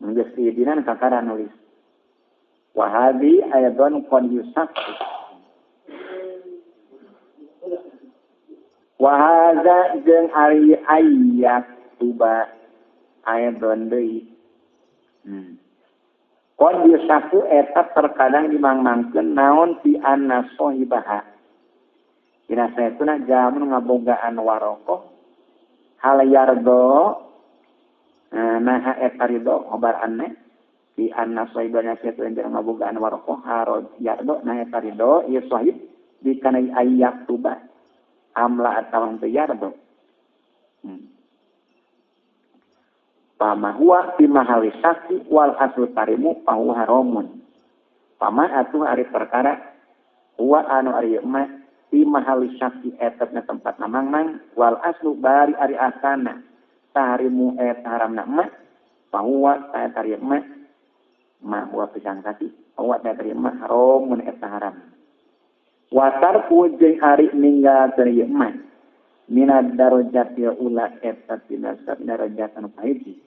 mun geus diizinan kakara nulis wa hadhi ayadun qad yusaf wa hadza jeung ari ayat tuba ayat deui. Qad yusafu eta terkadang dimangmangkeun naon fi anna sahibaha. Dina saestuna jalma ngabogaan warokoh hal yardo naha eta ridho khobar anna fi anna sahibana saestuna jalma ngabogaan warokoh harod yardo naha eta ridho ieu sahib di kana ayat tuba amla atawa teu yardo. Pama huwa fi mahali syakki wal aslu tarimu fa huwa haramun. Pama atuh ari perkara huwa anu ari mah Di mahali syaki etepna tempat namang-mang wal aslu bari ari asana tahrimu eta haramna ma bahwa ta eta ma ma wa pisangkati bahwa ta eta ma haramun eta haram wa tarku jeung ari ninggalkeun ieu ma minad darajatil ula eta tina darajat anu kahiji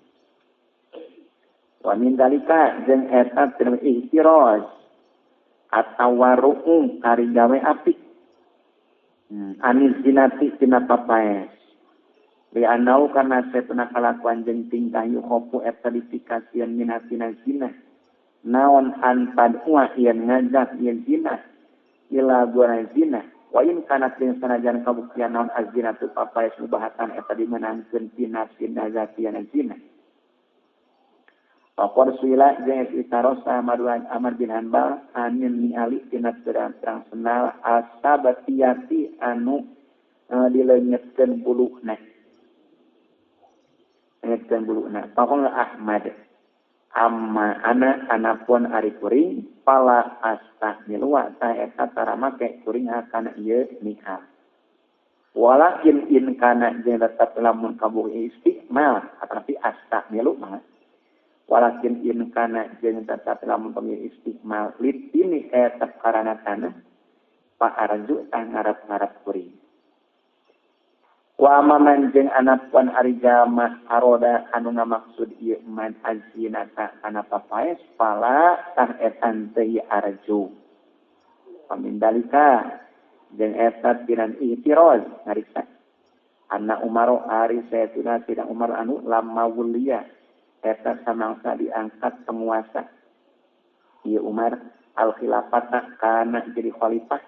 wa min dalika jeung eta tina ihtiraz atawaru'u ari gawe apik anil zinati tina papaes li anau karena setuna kalakuan jeung tingkah yuhopu eta dipikasieun minatina zina naon antadua yen ngajak yen zina ila guna zina wa in kana jeung sanajan kabuktian naon azzinatu papaes mubahatan eta dimenangkeun tina zatiana zina. Pakor suila jeung itarosa Ahmad Ahmad bin Hanbal anin niali tina terang senal asabatiyati anu dilenyetkeun buluna. Lenyetkeun buluna. Pakor Ahmad amma ana anapun ari kuring pala astahmilwa ta eta tara make kuring kana ieu nikah. Walakin in kana jeung tetep lamun kabukti istiqmal atapi astahmilu mah. Walakin in kana jeung tetap lamun pemilih istiqmal litini eta karana tanah pak arju tah ngarap-ngarap kuring. Wa maman jeung anapuan ari jalma aroda anu ngamaksud ieu man azinata kana papaes pala tah etan teu arju. Pamindalika jeung eta tinan ihtiraz ngariksa. Anna Umar ari saytuna tidak Umar anu lamma wuliya eta samangsa diangkat penguasa ieu Umar al khilafata kana jadi khalifah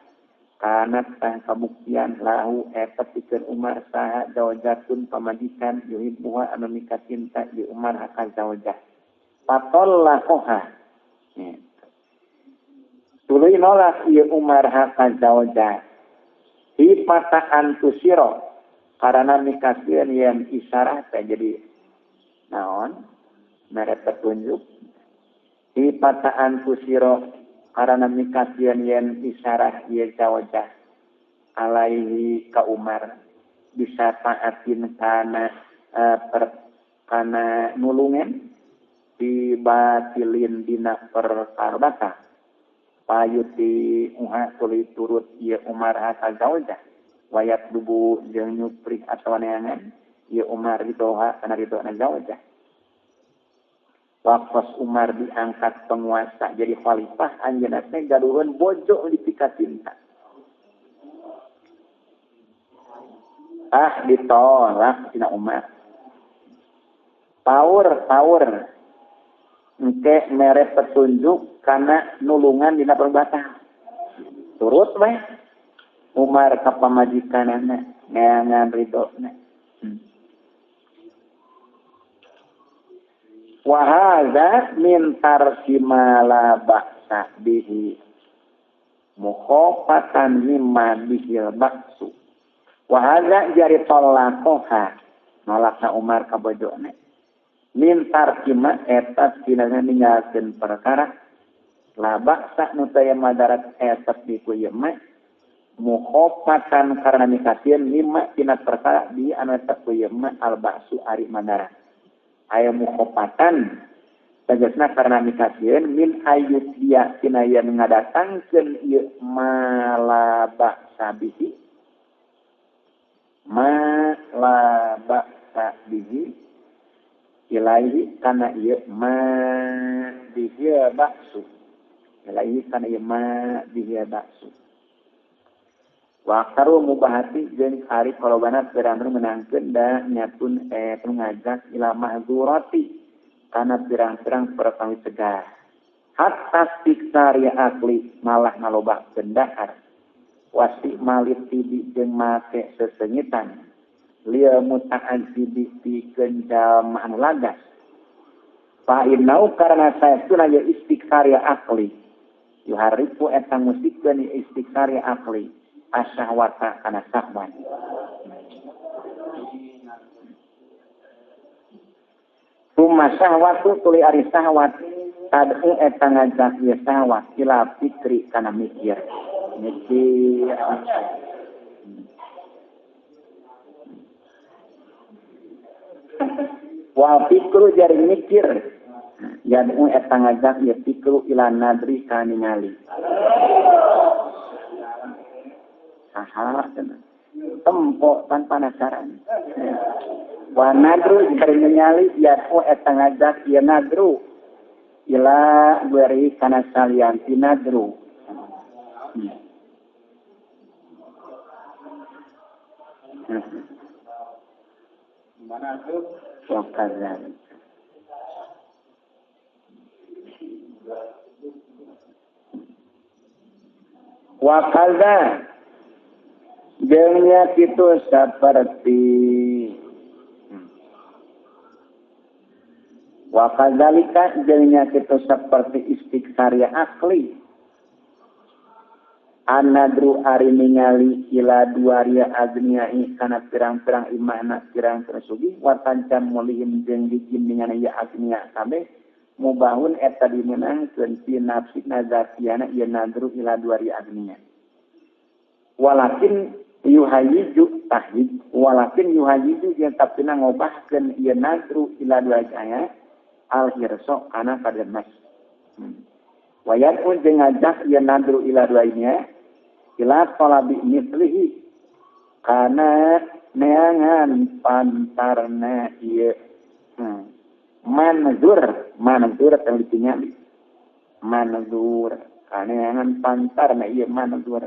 kana tah kabuktian lahu eta pikeun Umar saha zaujatun pamajikan yuhibbuha anu mikacinta ieu Umar hakal zaujah patollaqoha tuluy nolak ieu Umar hakal zaujah hipataan tusiro karena mikasieun yen isarah teh jadi naon mere petunjuk ipataan kusiro karena mikasieun yen isarah ieu zawajah alaihi ka Umar bisa taatin kana kana nulungan dibatilin dina perkara batal payuti uha tuluy turut ieu Umar ka zawajah wayat dubu jeung nyuprih atawa neangan ieu Umar didoha kana ridona zawajah. Waktu Umar diangkat penguasa jadi khalifah anjeunna teh gaduheun bojo dipikacinta. Ah ditolak tina Umar. Paur paur engke mere petunjuk kana nulungan dina perbatal. Turut we Umar ka pamajikanana neangan ridona. Wa hadza min tarki ma la ba'sa bihi mukhafatan mimma bihil ba'su. Wa hadza jari talaqoha nolakna Umar ka bojona min tarki ma eta tina ninggalkeun perkara la ba'sa nu teu madarat eta di ku ieu mah mukhafatan karena mikasieun mimma tina perkara bi anu eta ku ieu mah al ba'su ari madarat. Aya mukhofatan tegasna karena mikasieun min ayut dia tina yen ngadatangkeun ieu malabaksa bihi malabaksa bihi ilaihi kana ieu ma bihi baksu ilaihi kana ieu ma bihi baksu wa karu mubahati jeung ari kolobana pirang menangkeun da nyatun ngajak ila mahzurati kana pirang-pirang perkawis cegah hatta istiqsar ya akli malah ngalobakeun dahar wasi malit tibi jeung make sesengitan liya muta'azzibi pikeun jalma anu lagas fa innau karena saestuna ye istiqsar ya akli yuharifu eta musikeun istiqsar ya akli asyahwata kana syahwat. Summa syahwatu tuluy ari syahwat tad'u eta ngajak ieu syahwat ila fikri kana mikir. Mikir. Wa fikru jari mikir yad'u eta ngajak ieu fikru ila nadri ka ningali. Saha cenah. Tempo tanpa penasaran. Wa nadru jari ningali yad'u eta ngajak ieu nadru ila beri kana salian ti nadru. Mana tuh? Wakazalik. Wakaza jeung nya kitu saperti wakadzalika jeung nya kitu saperti istiqsarya akli anadru ari ningali ila duaria agniai kana pirang-pirang imahna pirang-pirang sugih watanca mulihim jeung dijiningan ieu agnia kabeh mubahun eta dimeunangkeun fi nafsi nazatiana ieu nadru ila duaria agnia walakin yuhayyiju tahyij walakin yuhayyiju jeung tapina ngobahkeun ieu nadru ila duaria al hirso kana kademas wayatun jeung ngajak ieu nadru ila duainya ila talabi mislihi kana neangan pantarna ieu manzur manzur teh ditingali manzur kana neangan pantarna ieu manzur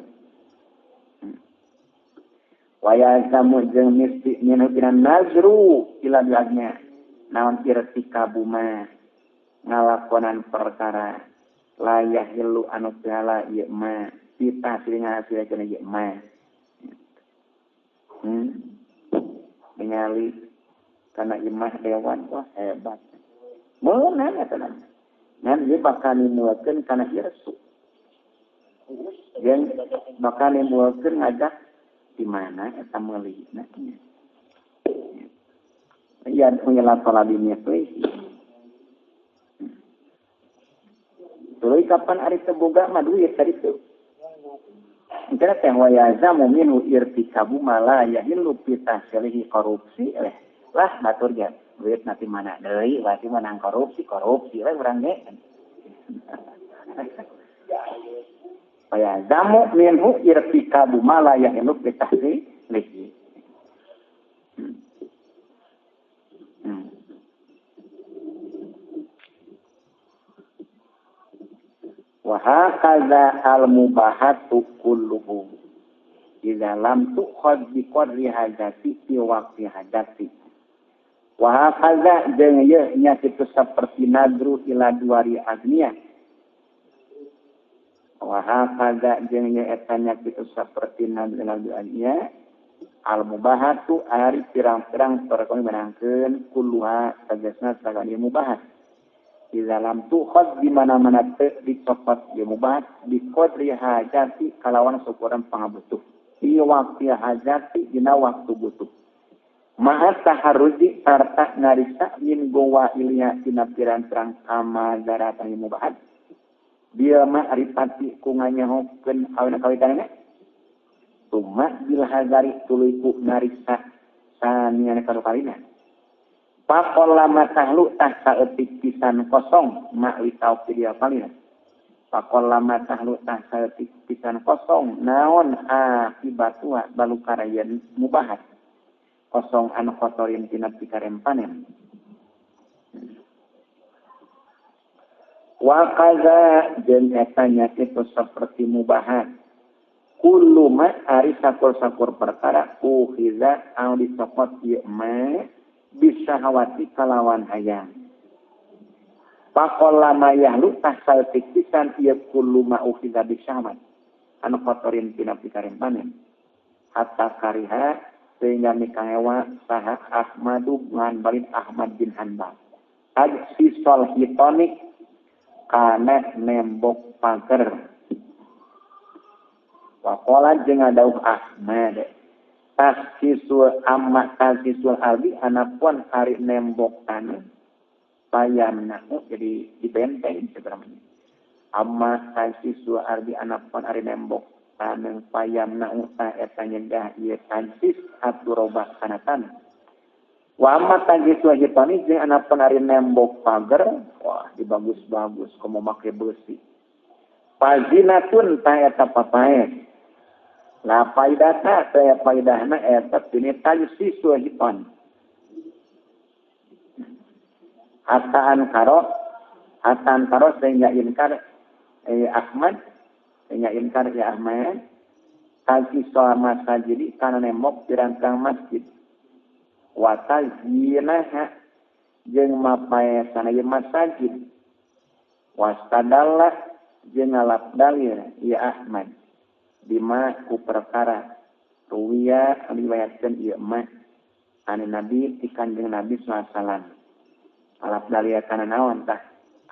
wayazamu jeung misti minhu tina nazru ila duainya naon irtikabu ma ngalakonan perkara layah hilu anu segala ieu ma kita sering ngahasilkeun ieu ma ningali kana imah dewan wah hebat meunang eta ngan ieu bakal nimuakeun kana hirsu jeung bakal nimuakeun ngajak di mana eta meulina nya ya punya talabi mislihi tuluy kapan ari teu boga mah duit tadi tuh. Engkana teh wayazamu minhu irtikabu ma la yahillu fi tahsilihi korupsi leh. Lah batur ge duit nanti mana deui berarti menang korupsi korupsi we urang ge. Wayazamu minhu irtikabu ma la yahillu fi tahsilihi. Wa hakaza al-mubahatu kulluhu idza lam tu'khad bi qadri hajati fi waqti hajati. Wa hakaza jeung ieu nya kitu saperti nadru ila duari agnia. Wa hakaza jeung ieu eta nya kitu saperti nadru ila duari agnia al-mubahatu ari pirang-pirang perkara meunangkeun kulluha tegasna sagala mubahat. Di dalam tukhad di mana-mana teu dicopot ieu mubahat bi qadri hajati kalawan syukuran pangabutuh. Fi waqti hajati dina waktu butuh. Ma'a taharruzi sarta ngarisa min gowa ilia dina pirang-pirang kamadaratan ieu mubahat. Dia mah ari pati ku nganyahokeun awena kawitanana. Tuma bil hazari tuluy ku ngarisa saniana kadukalina. Pakola tahlu tah saeutik pisan kosong makli tauqi dia palina. Pakola tahlu tah saeutik pisan kosong naon akibatua balukarayan mubahat. Kosong anu kotorin tina pikarempanen. Wa kaza jeung eta nya kitu saperti mubahat. Kullu ma ari sakur-sakur perkara uhiza anu dicopot ieu ma bisa hawati kalawan hayang. Pakola mayahlu tasal pikisan ieu kullu ma ukhiza bisyahwat. Anu kotorin tina pikarempanen. Hatta kariha sehingga mikangewa saha Ahmadu bin Hanbal Ahmad bin Hanbal. Ajsisol hitonik kana nembok pager. Wakola jeung ngadauh Ahmad. Tasisul amma tasisul albi anapun ari nembok tanah payamna jadi dibenteng sebenarnya amma tasisul albi anapun ari nembok tanah payamna ta eta nyegah ieu tansis aturobah kana tanah Wa amma tajis wajibani jeung anapun ari nembok pagar, wah dibagus-bagus komo make beusi. Pazinatun ta eta papaes. La faidata teh faidahna eta tini tajsis wajiban. Hatta karo sehingga inkar Ahmad, sehingga inkar ya Ahmad tajis masajid kana nembok pirang-pirang masjid. Wa tazyinaha jeung mapaesana ieu masajid. Wastadalla jeung ngalap dalil ya Ahmad bima ku perkara ruwiya riwayatkeun ieu mah anu Nabi ti Kanjeng Nabi sallallahu alaihi wasallam. Alap dalil kana naon tah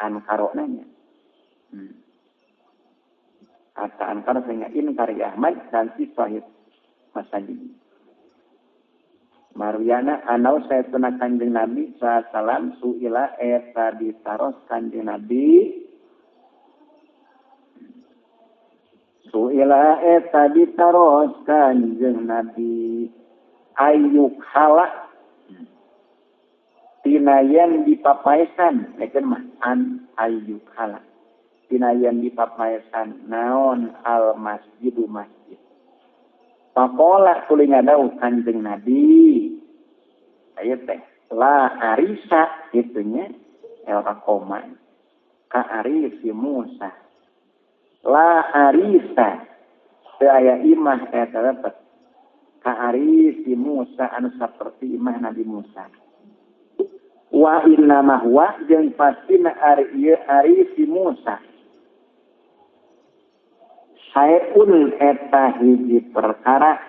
anu karona nya. Hatta ankara sehingga inkar ya Ahmad dan si sahih masajid. Marwiana anau saytuna Kanjeng Nabi sallallahu alaihi wasallam suila eta ditaros Kanjeng Nabi suila eta ditaros Kanjeng Nabi ayuk halak tina yen dipapaesan reken mah an ayuk halak tina yen dipapaesan naon al masjidu masjid. Pakola tuluy ngadau Kanjeng Nabi aya teh la arisa itunya el koma ka arisi Musa la arisa teu aya imah eta dapat ka arisi Musa anu saperti imah Nabi Musa wa inna ma huwa jeung pastina ari ieu arisi Musa saeun eta hiji perkara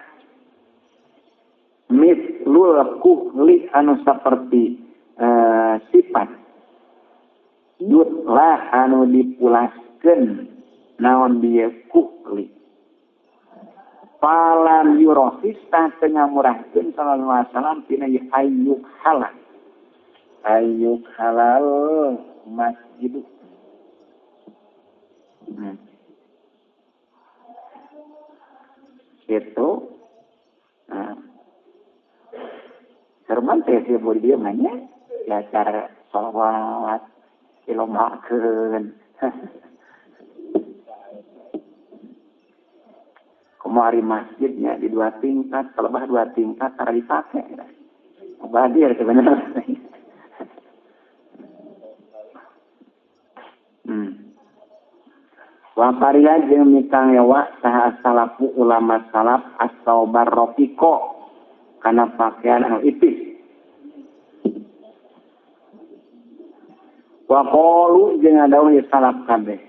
mislul kuhli anu saperti sifat yutlah anu dipulaskeun naon bieu kuhli falam yurohis tah teu ngamurahkeun sallallahu alaihi wasallam tina ayyuk halal ayyuk halal masjid. Itu nah, serman teh sih boleh dia nanya ya cara sholawat dilomakeun kemari masjidnya di dua tingkat kalau dua tingkat cara dipakai badir sebenarnya. Wa qariya jeung mikang ewa saha salafu ulama salaf atau barrofiko kana pakaian anu ipis. Wa qalu jeung adaun ieu salaf kabeh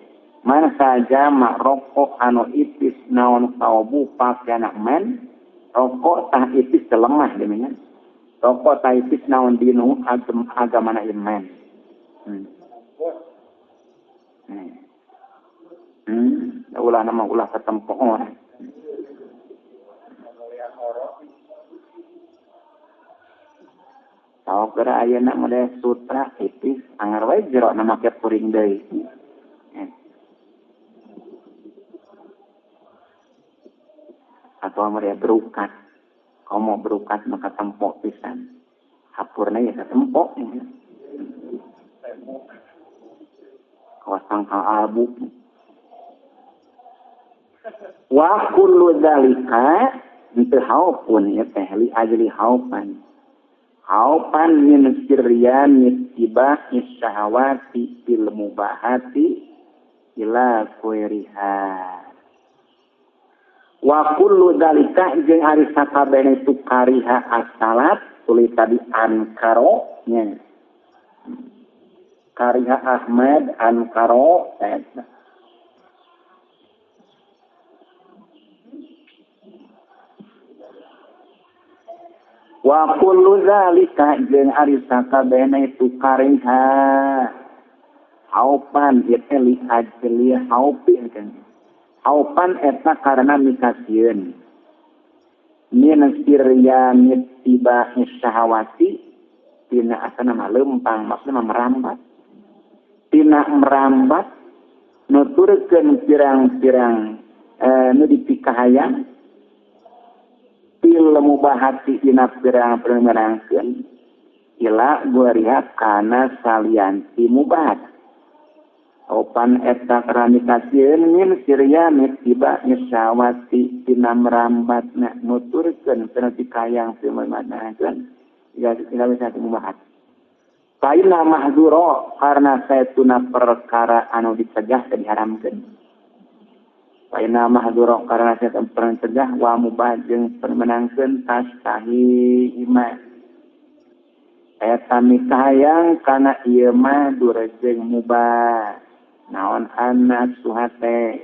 man saja mak rokok anu ipis naon kaubu pakaian men rokok tah ipis lemah demengan rokok tah ipis naon dinu agamana iman. Ulah nama ulah ketempok orang. Tahu kira ayeuna model sutra ipis anggar wae jero na make puring deui. Atau model berukat. Komo berukat maka tempok pisan. Hapurna ya ketempok. Kawas tangkal albu. Wa kullu dzalika henteu haupun ya teh li ajli haupan. Haupan min siryan ittiba'i syahawati bil mubahati ila kuiriha. Wa kullu dzalika jeung ari sakabehna itu kariha as-salat tuluy tadi ankaro nya. Kariha Ahmad ankaro eta. Wa kullu zalika jeung ari sakabehna itu kariha haupan ieu teh li ajli haupi kan. Haupan eta karena mikasieun min siryan ittiba'i syahawati tina asana mah leumpang maksudna mah merambat tina merambat nuturkeun pirang-pirang nu dipikahayang til mubahati dina pirang-pirang merangkeun Ila goriha kana salianti mubah. Opan eta karamikasieun min siryani tiba nyesawati tina merambatna nuturkeun kana dikayang pimananakeun ila bisa mubah. Kaina mahdzura karena saetuna perkara anu dicegah dan diharamkeun. Kaina mahdzura karena saetuna perkara cegah wa mubah jeung permenangkeun tastahi ima. Eta mikahayang kana ieu mah durejeng mubah. Naon anak suhate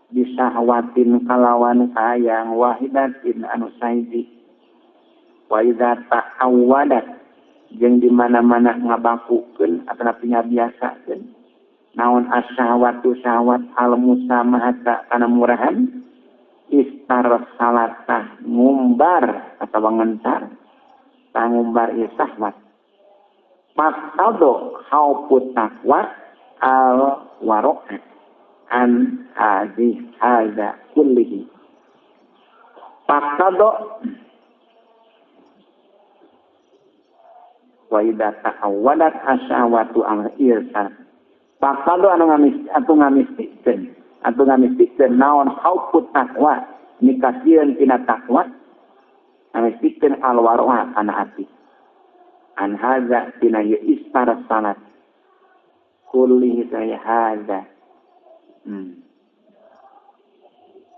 bisahwatin kalawan kayang wahidatin anu sahiji. Wa idza ta'awwadat jeung di mana-mana ngabakukeun atanapi ngabiasakeun. Naon asyahwatu syahwat al musamahata kana murahan istar salatah ngumbar atawa ngencar tangumbar ieu syahwat. Faqado khaufut taqwa al waro'a an hadhi hadza kullihi. Faqado wa idza ta'awwadat asyahwatu al irsal. Faqado anu ngamistikeun naon khaufut taqwa nikasieun tina taqwa ngamistikeun al waro'a kana ati. An hadza tina ieu istar salat kullihi saya hadza.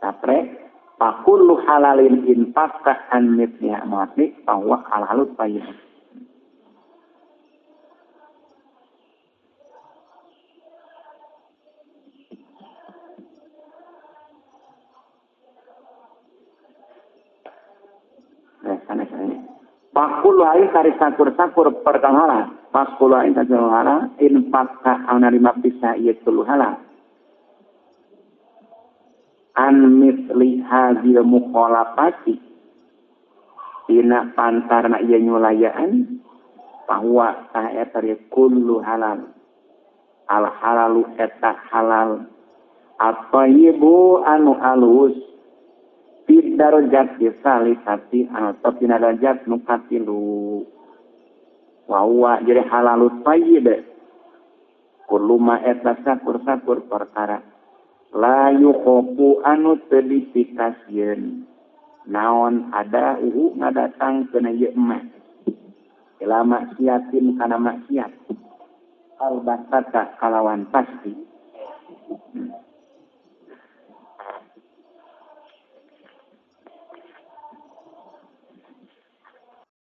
Tapre fakullu halalin infaqah an mithliha mati fa huwa halalut thayyib. Fakulu hain kari sakur-sakur perkara halal. Fakulu hain sakur halal infaqah anu narima pisah ieu tulu halal. An misli hadhil mukhalafati dina pantarna ieu nyulayaan bahwa tah eta kullu halal. Al halalu eta halal. At-thayyibu anu alus fi darajat salisati anu tina darajat nu katilu. Wa huwa jadi halalut thayyib kullu ma eta sakur-sakur perkara la yukhofu anu teu dipikasieun naon ada uhu ngadatang kana ieu mah ila maksiatin kana maksiat al basata kalawan pasti.